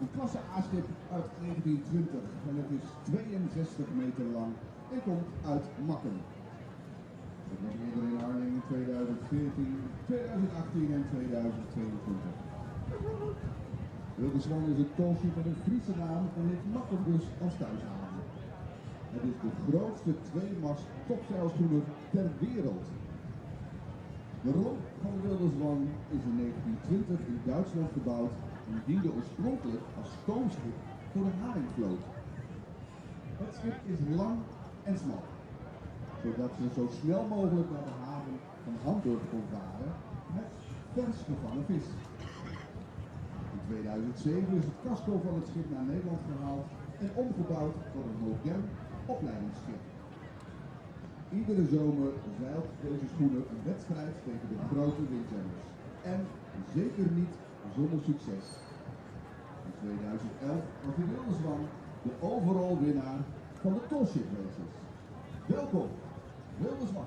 Een klasse A-schip uit 1920 en het is 62 meter lang en komt uit Makkum. Het was eerder in Arnhem in 2014, 2018 en 2022. Wilde Zwan is een tallship met een Friese naam en heeft Makkum dus als thuishaven. Het is de grootste tweemast topzeilschoener ter wereld. De romp van de Wilde Zwan is in 1920 in Duitsland gebouwd en diende oorspronkelijk als stoomschip voor de haringvloot. Het schip is lang en smal, zodat ze zo snel mogelijk naar de haven van Hamburg kon varen met vers gevangen vis. In 2007 is het casco van het schip naar Nederland gehaald en omgebouwd tot een modern opleidingsschip. Iedere zomer zeilt deze schoener een wedstrijd tegen de grote windjammers. En zeker niet zonder succes. In 2011 was de Wilde Zwan de overall winnaar van de Tall Ship Races. Welkom, Wilde Zwan.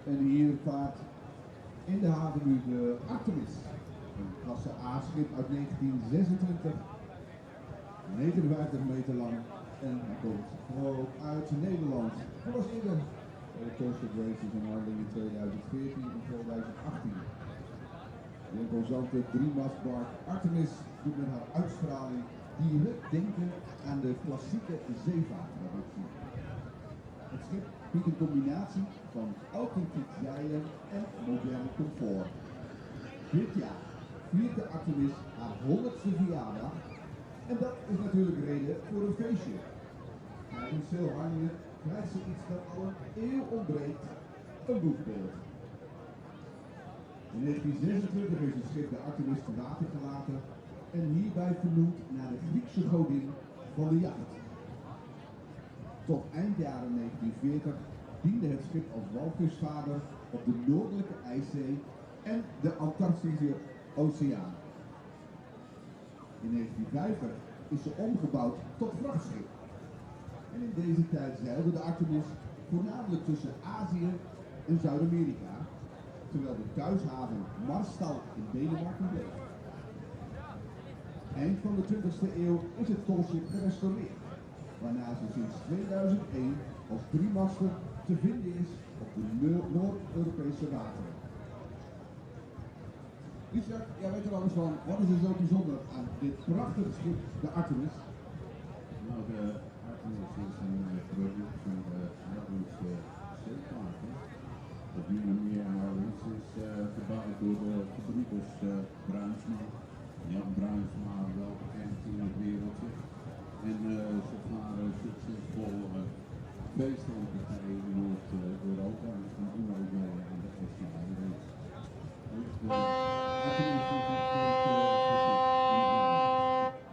En hier vaart in de haven nu de Artemis. Een klasse A-schip uit 1926. 59 meter lang en hij komt ook uit Nederland. Hij was eerder bij de Tall Ship Races in Harlingen in 2014 en 2018. De imposante driemastbark Artemis doet met haar uitstraling direct denken aan de klassieke zeevaarttraditie. Het schip biedt een combinatie van authentiek zeilen en modern comfort. Dit jaar viert de Artemis haar 100ste verjaardag en dat is natuurlijk reden voor een feestje. Tijdens Sail Harlingen krijgt ze iets dat al een eeuw ontbreekt, een boegbeeld. In 1926 is het schip de Artemis te water gelaten en hierbij vernoemd naar de Griekse godin van de jacht. Tot eind jaren 1940 diende het schip als walvisvaarder op de Noordelijke IJszee en de Antarctische Oceaan. In 1950 is ze omgebouwd tot vrachtschip. En in deze tijd zeilde de Artemis voornamelijk tussen Azië en Zuid-Amerika, terwijl de thuishaven Marstal in Denemarken bleef. Eind van de 20e eeuw is het tall ship gerestaureerd, waarna ze sinds 2001 als driemaster te vinden is op de Noord-Europese wateren. Richard, jij weet er alles van. Wat is er zo bijzonder aan dit prachtige schip, de Artemis? Nou, de Artemis is een product van de Harlingse zeevaart. Hè. Op min of meer Harlings is gebouwd door de gebroeders Bruinsma. Jan Bruinsma, wel bekend in het wereldje. En ze varen succesvol feestelijke in Noord-Europa en doen ook mee aan de SAI Race. Dus de Artemis is een groot gezicht in Harlingen.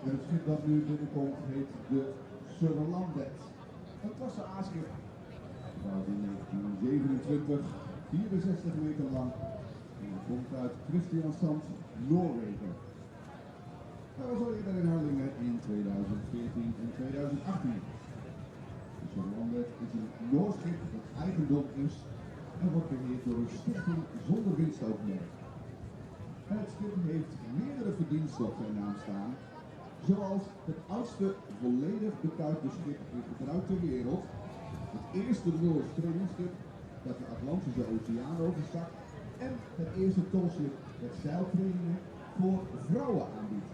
En het schip dat nu binnenkomt heet de Sørlandet. Een klasse A-schip. Gebouwd in 1927, 64 meter lang. En komt uit Kristiansand, Noorwegen. Hij was al eerder in Harlingen in 2014 en 2018. De Sørlandet is een Noors schip dat eigendom is en wordt beheerd door een stichting zonder winstoogmerk. Het schip heeft meerdere verdiensten op zijn naam staan, zoals het oudste volledig betuigde schip in gebruik ter wereld, het eerste Noors trainingsschip dat de Atlantische Oceaan overstak en het eerste tallship dat zeiltrainingen voor vrouwen aanbiedt.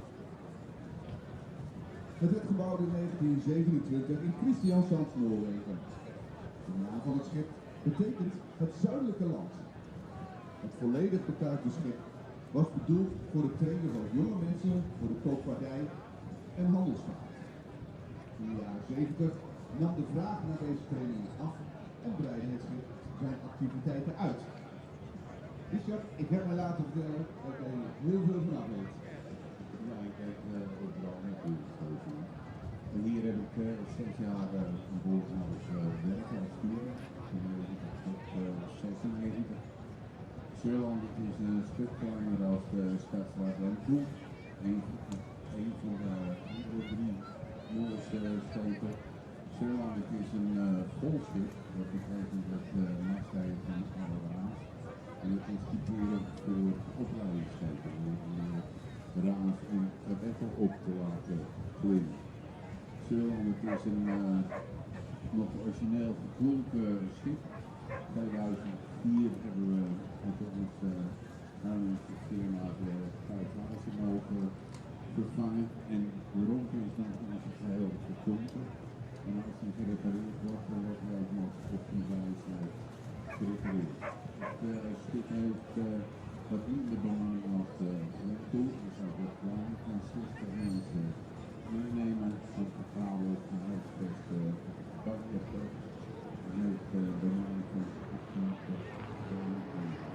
Het werd gebouwd in 1927 in Kristiansand, Noorwegen. De naam van het schip betekent het zuidelijke land. Het volledig betuigde schip was bedoeld voor het trainen van jonge mensen voor de koopvaardij en handelsvaart. In de jaren 70 nam de vraag naar deze trainingen af en breidde het schip zijn activiteiten uit. Richard, ik heb mij laten vertellen dat jij hier heel veel van af weet. Ja, ik weet overal naartoe gestoken. En hier heb ik 6 jaar aan boord mogen werken als stuurman, van 90 tot 96. Sørlandet is een stuk kleiner als de Statsraad Lehmkuhl. Een van de andere drie Noorse schepen. Sørlandet is een golfschip, dat betekent dat de mastrij van alle raas. En het is typerend voor opleidingsschepen, om raas en kadetten op te laten klimmen. Sørlandet is een nog origineel geklonken schip. 2004 hebben we met onze Harlingse firma de tuigage mogen vervangen. En de romp is nog in zijn geheel geklonken. En als die gerepareerd wordt, dan wordt hij ook nog op die wijze gerepareerd. Het schip heeft wat minder bemanning als de Lehmkuhl, dus ook wat kleiner, kan 60 mensen meenemen. Comfortabel gehuisvest op het bakdek. En heeft bemanning van 18 tot 22.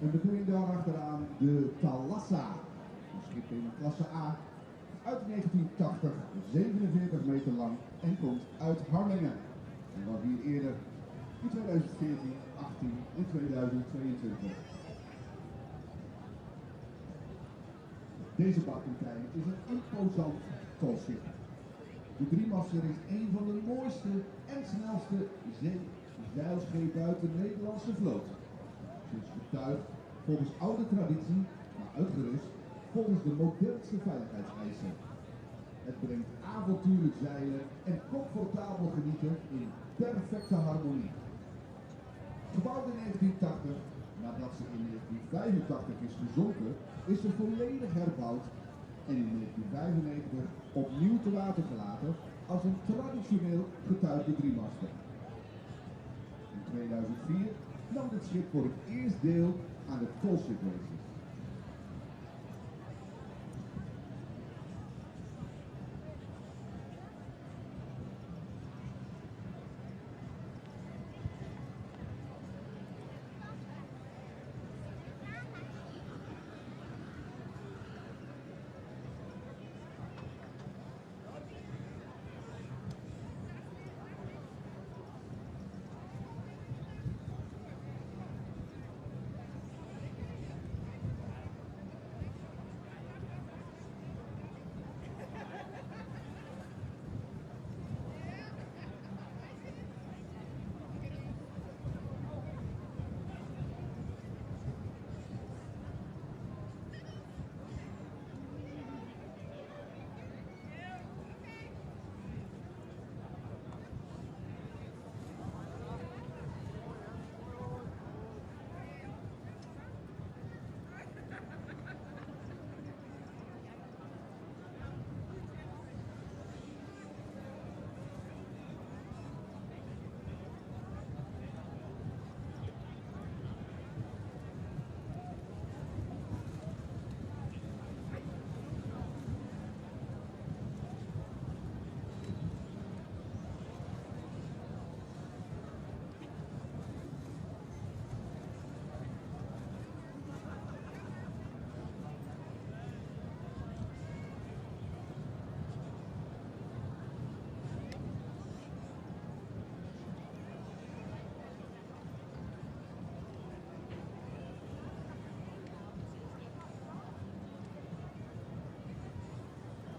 En meteen daarachteraan de Thalassa. Een schip in klasse A uit 1980, 47 meter lang en komt uit Harlingen. En was hier eerder in 2014, 18 en 2022. Deze barkentijn is een imposant tallship. De driemaster is een van de mooiste en snelste zeilschepen uit de Nederlandse vloot. Ze is getuigd volgens oude traditie, maar uitgerust volgens de modernste veiligheidseisen. Het brengt avontuurlijk zeilen en comfortabel genieten in perfecte harmonie. Gebouwd in 1980, nadat ze in 1985 is gezonken, is ze volledig herbouwd en in 1995 opnieuw te water gelaten als een traditioneel getuigde driemaster. In 2004 nam dit schip voor het eerst deel aan de Tall Ship Races.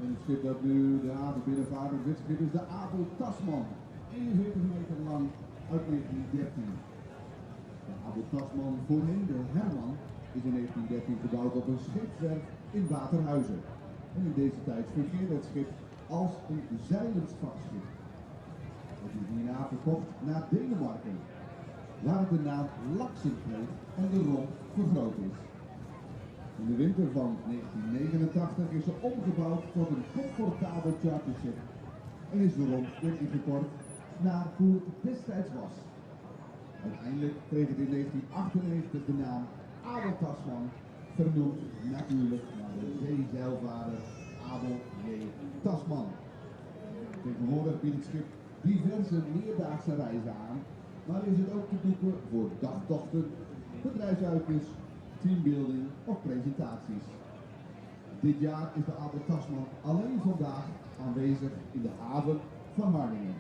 En het schip dat nu de haven binnenvaart, het wit schip, is de Abel Tasman. 41 meter lang uit 1913. De Abel Tasman, voorheen de Herman, is in 1913 gebouwd op een scheepswerf in Waterhuizen. En in deze tijd fungeerde het schip als een zeilend vrachtschip. Het is hierna verkocht naar Denemarken, waar het de naam Laxen kreeg en de romp vergroot is. In de winter van 1989 is ze omgebouwd tot een comfortabel charterschip en is de romp weer ingekort naar hoe het destijds was. Uiteindelijk kreeg het in 1998 de naam Abel Tasman, vernoemd natuurlijk naar de zeezeilvaarder Abel J. Tasman. Tegenwoordig biedt het schip diverse meerdaagse reizen aan, maar is het ook te boeken voor dagtochten, bedrijfsuitjes, teambuilding of presentaties. Dit jaar is de Abel Tasman alleen vandaag aanwezig in de haven van Harlingen.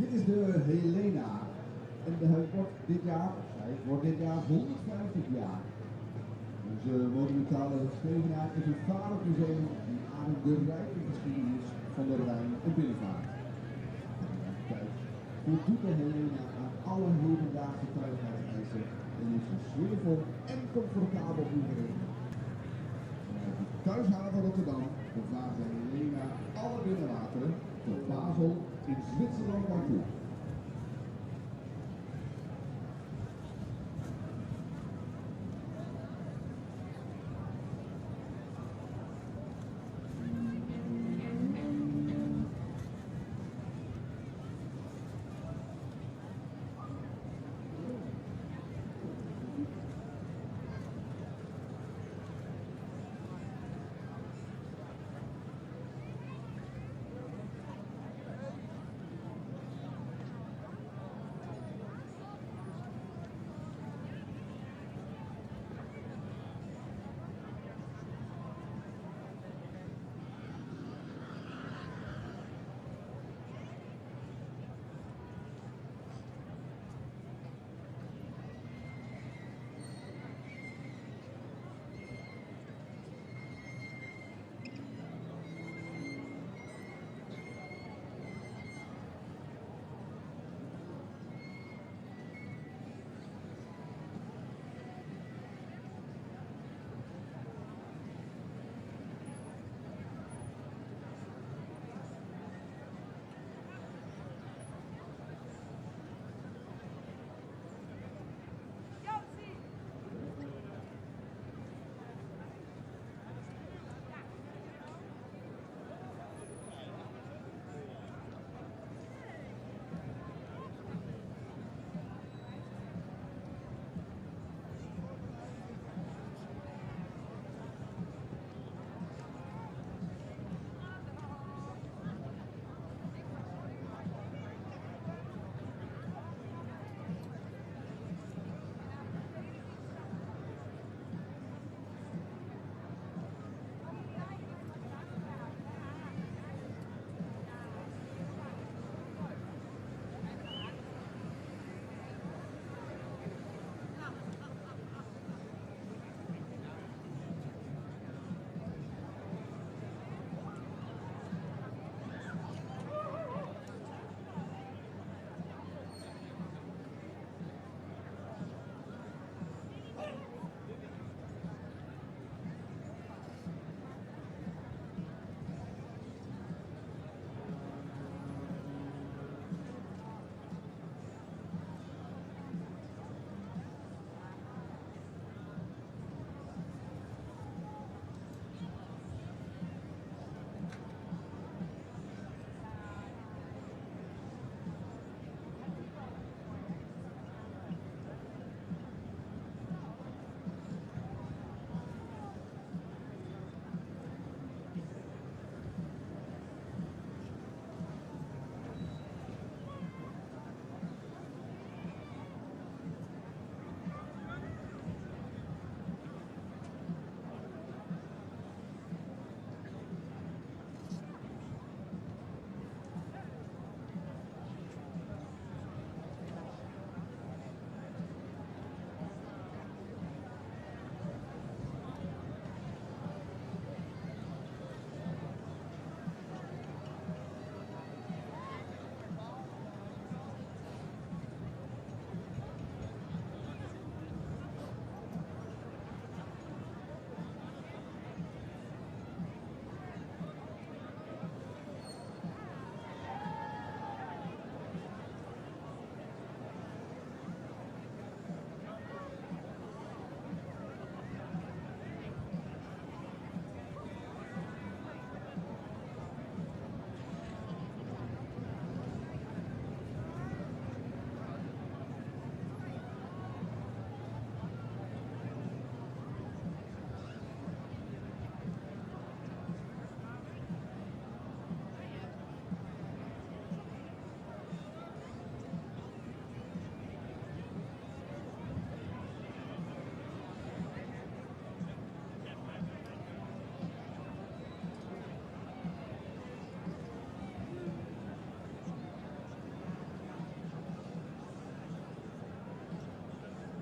Dit is de Helena. En hij wordt dit jaar, of zij wordt dit jaar 150 jaar. Onze monumentale Stevenaar is een vaartmuseum die ademt de rijke geschiedenis van de Rijn en binnenvaart. Tegelijkertijd voldoet de Helena aan alle hedendaagse veiligheidseisen en is ze sfeervol en comfortabel ingericht. Vanuit de thuishaven Rotterdam bevaart de Helena alle binnenwateren Tot Basel in Zwitserland aan toe.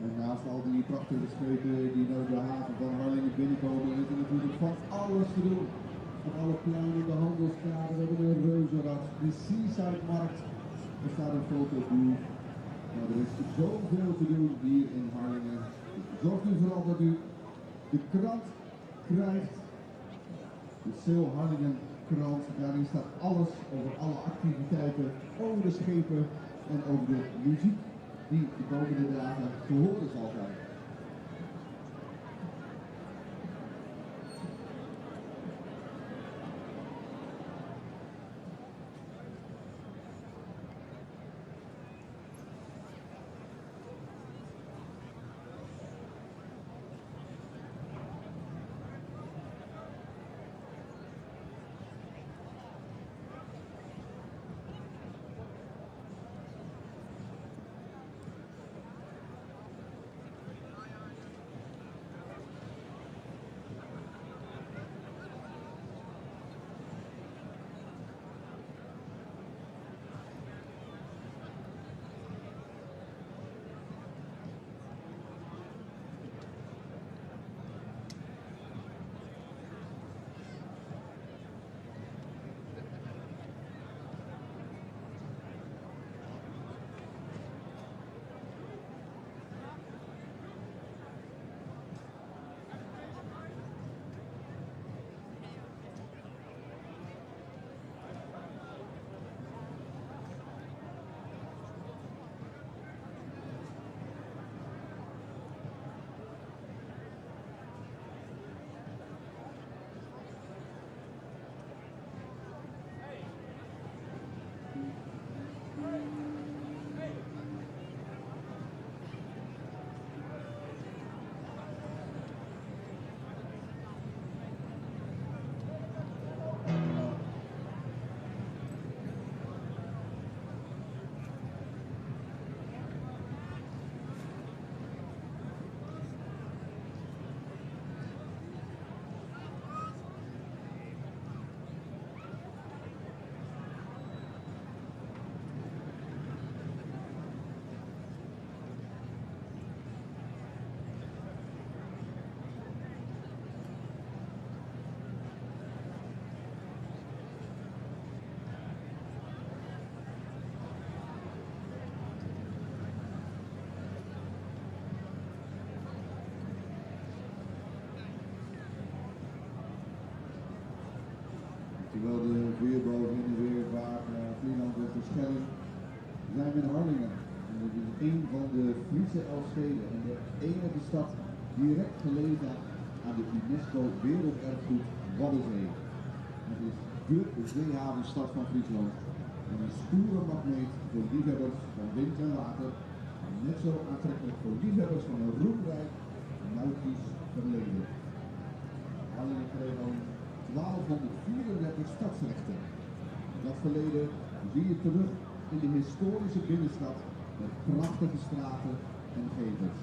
En naast al die prachtige schepen die nou de haven van Harlingen binnenkomen, is er natuurlijk van alles te doen. Op alle pleinen, de handelskade, we hebben een reuzenrad, de Seaside Markt. Er staat een fotoboef. Nou, er is zoveel te doen hier in Harlingen. Zorgt u vooral dat u de krant krijgt. De Sail Harlingen krant. Daarin staat alles over alle activiteiten, over de schepen en over de muziek die de komende dagen te horen zal zijn. Terwijl de veerboot heen en weer vaart naar Vlieland en Terschelling, zijn we in Harlingen. En dat is een van de Friese 11 steden en de enige stad direct gelegen aan de UNESCO Werelderfgoed Waddenzee. Het is dé zeehavenstad van Friesland en een stoere magneet voor liefhebbers van wind en water, maar net zo aantrekkelijk voor liefhebbers van een roemrijk nautisch verleden. Harlingen kreeg al in 1234 stadsrechten. Dat verleden zie je terug in de historische binnenstad met prachtige straten en gevels.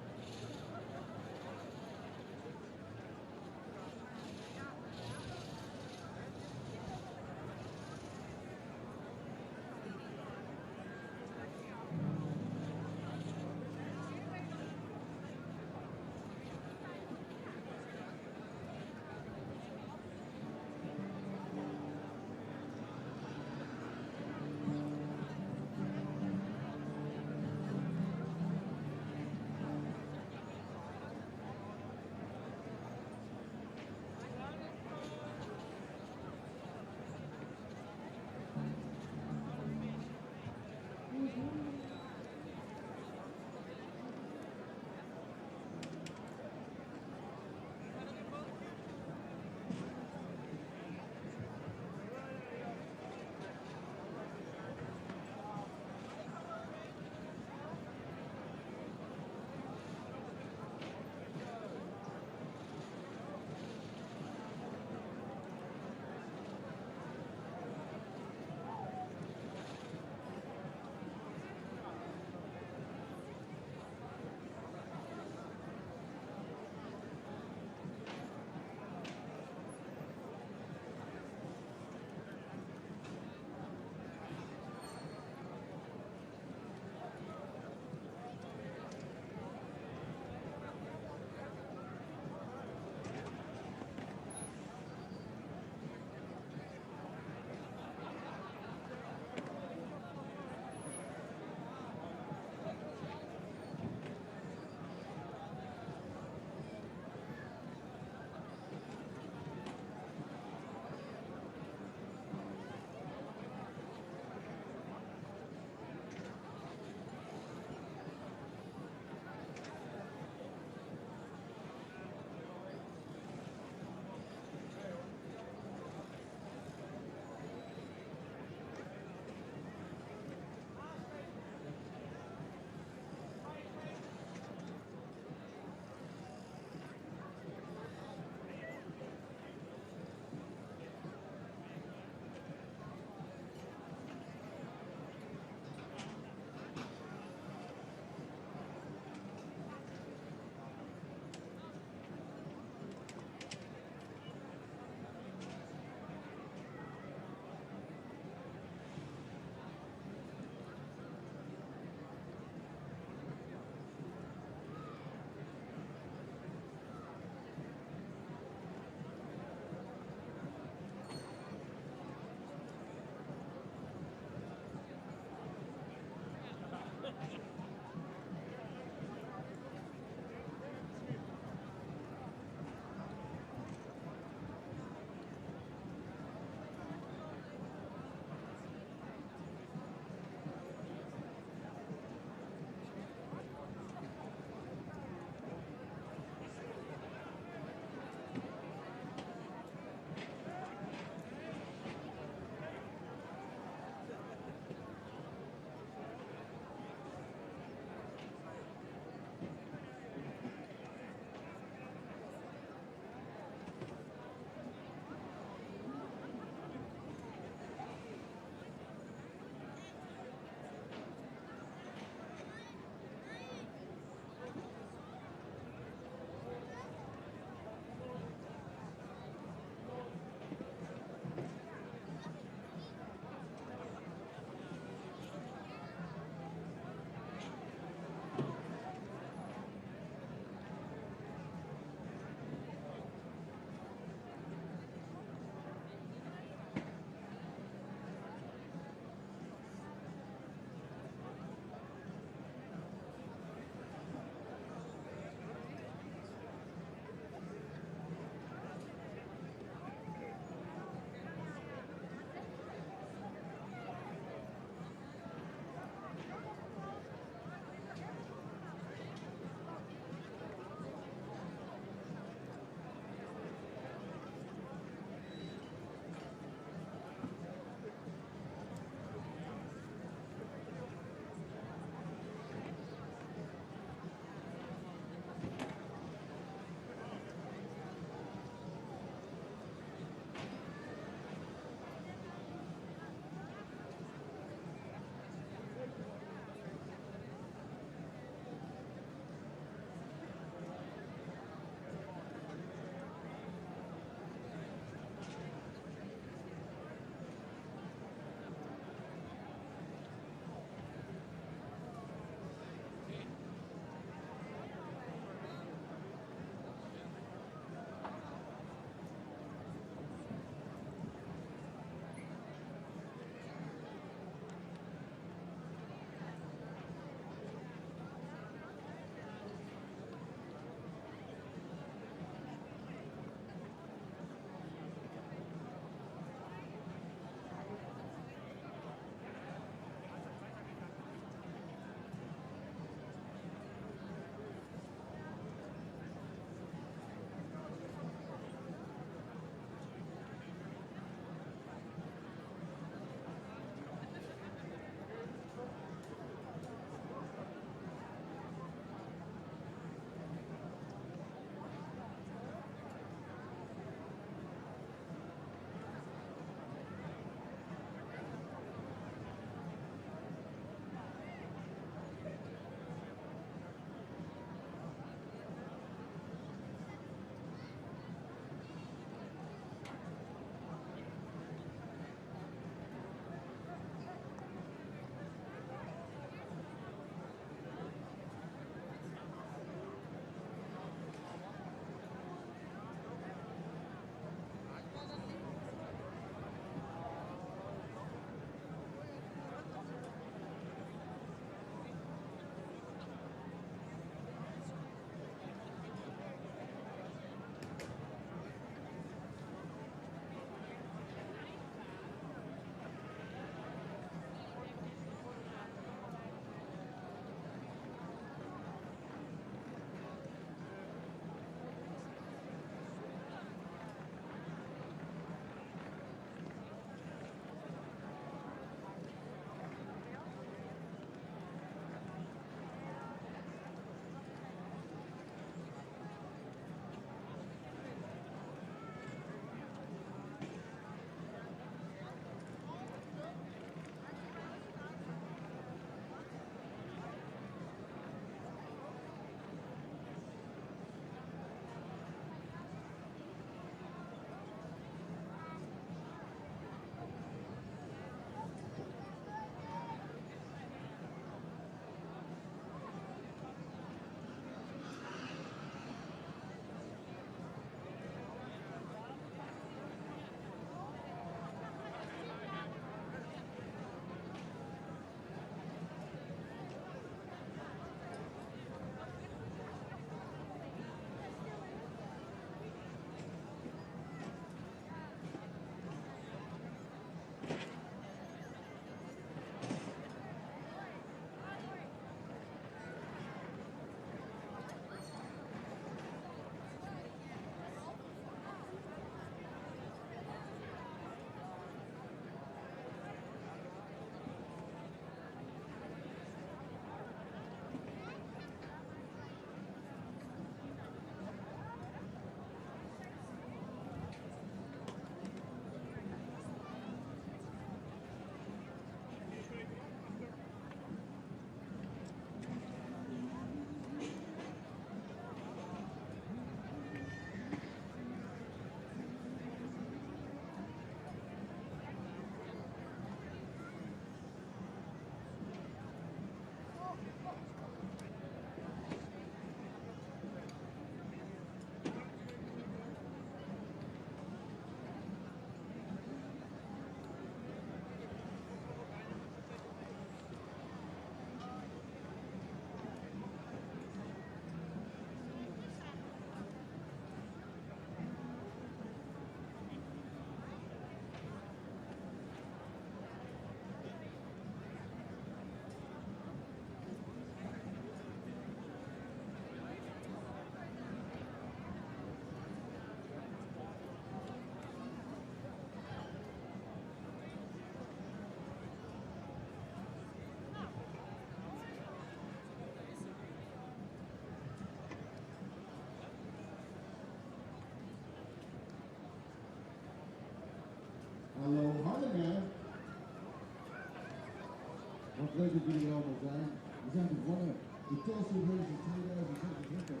Wat leuk dat jullie er allemaal zijn. We zijn begonnen. De Tall Ship Race 2026.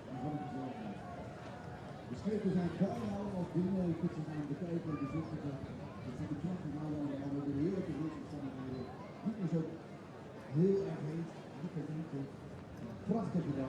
En wat een gezelligheid. De schepen zijn bijna allemaal binnen. Je kunt ze gaan bekijken en bezichtigen. Het ziet er prachtig uit allemaal. De heerlijke weersomstandigheden. Niet meer zo heel erg heet. Lekker windje. Een prachtige dag.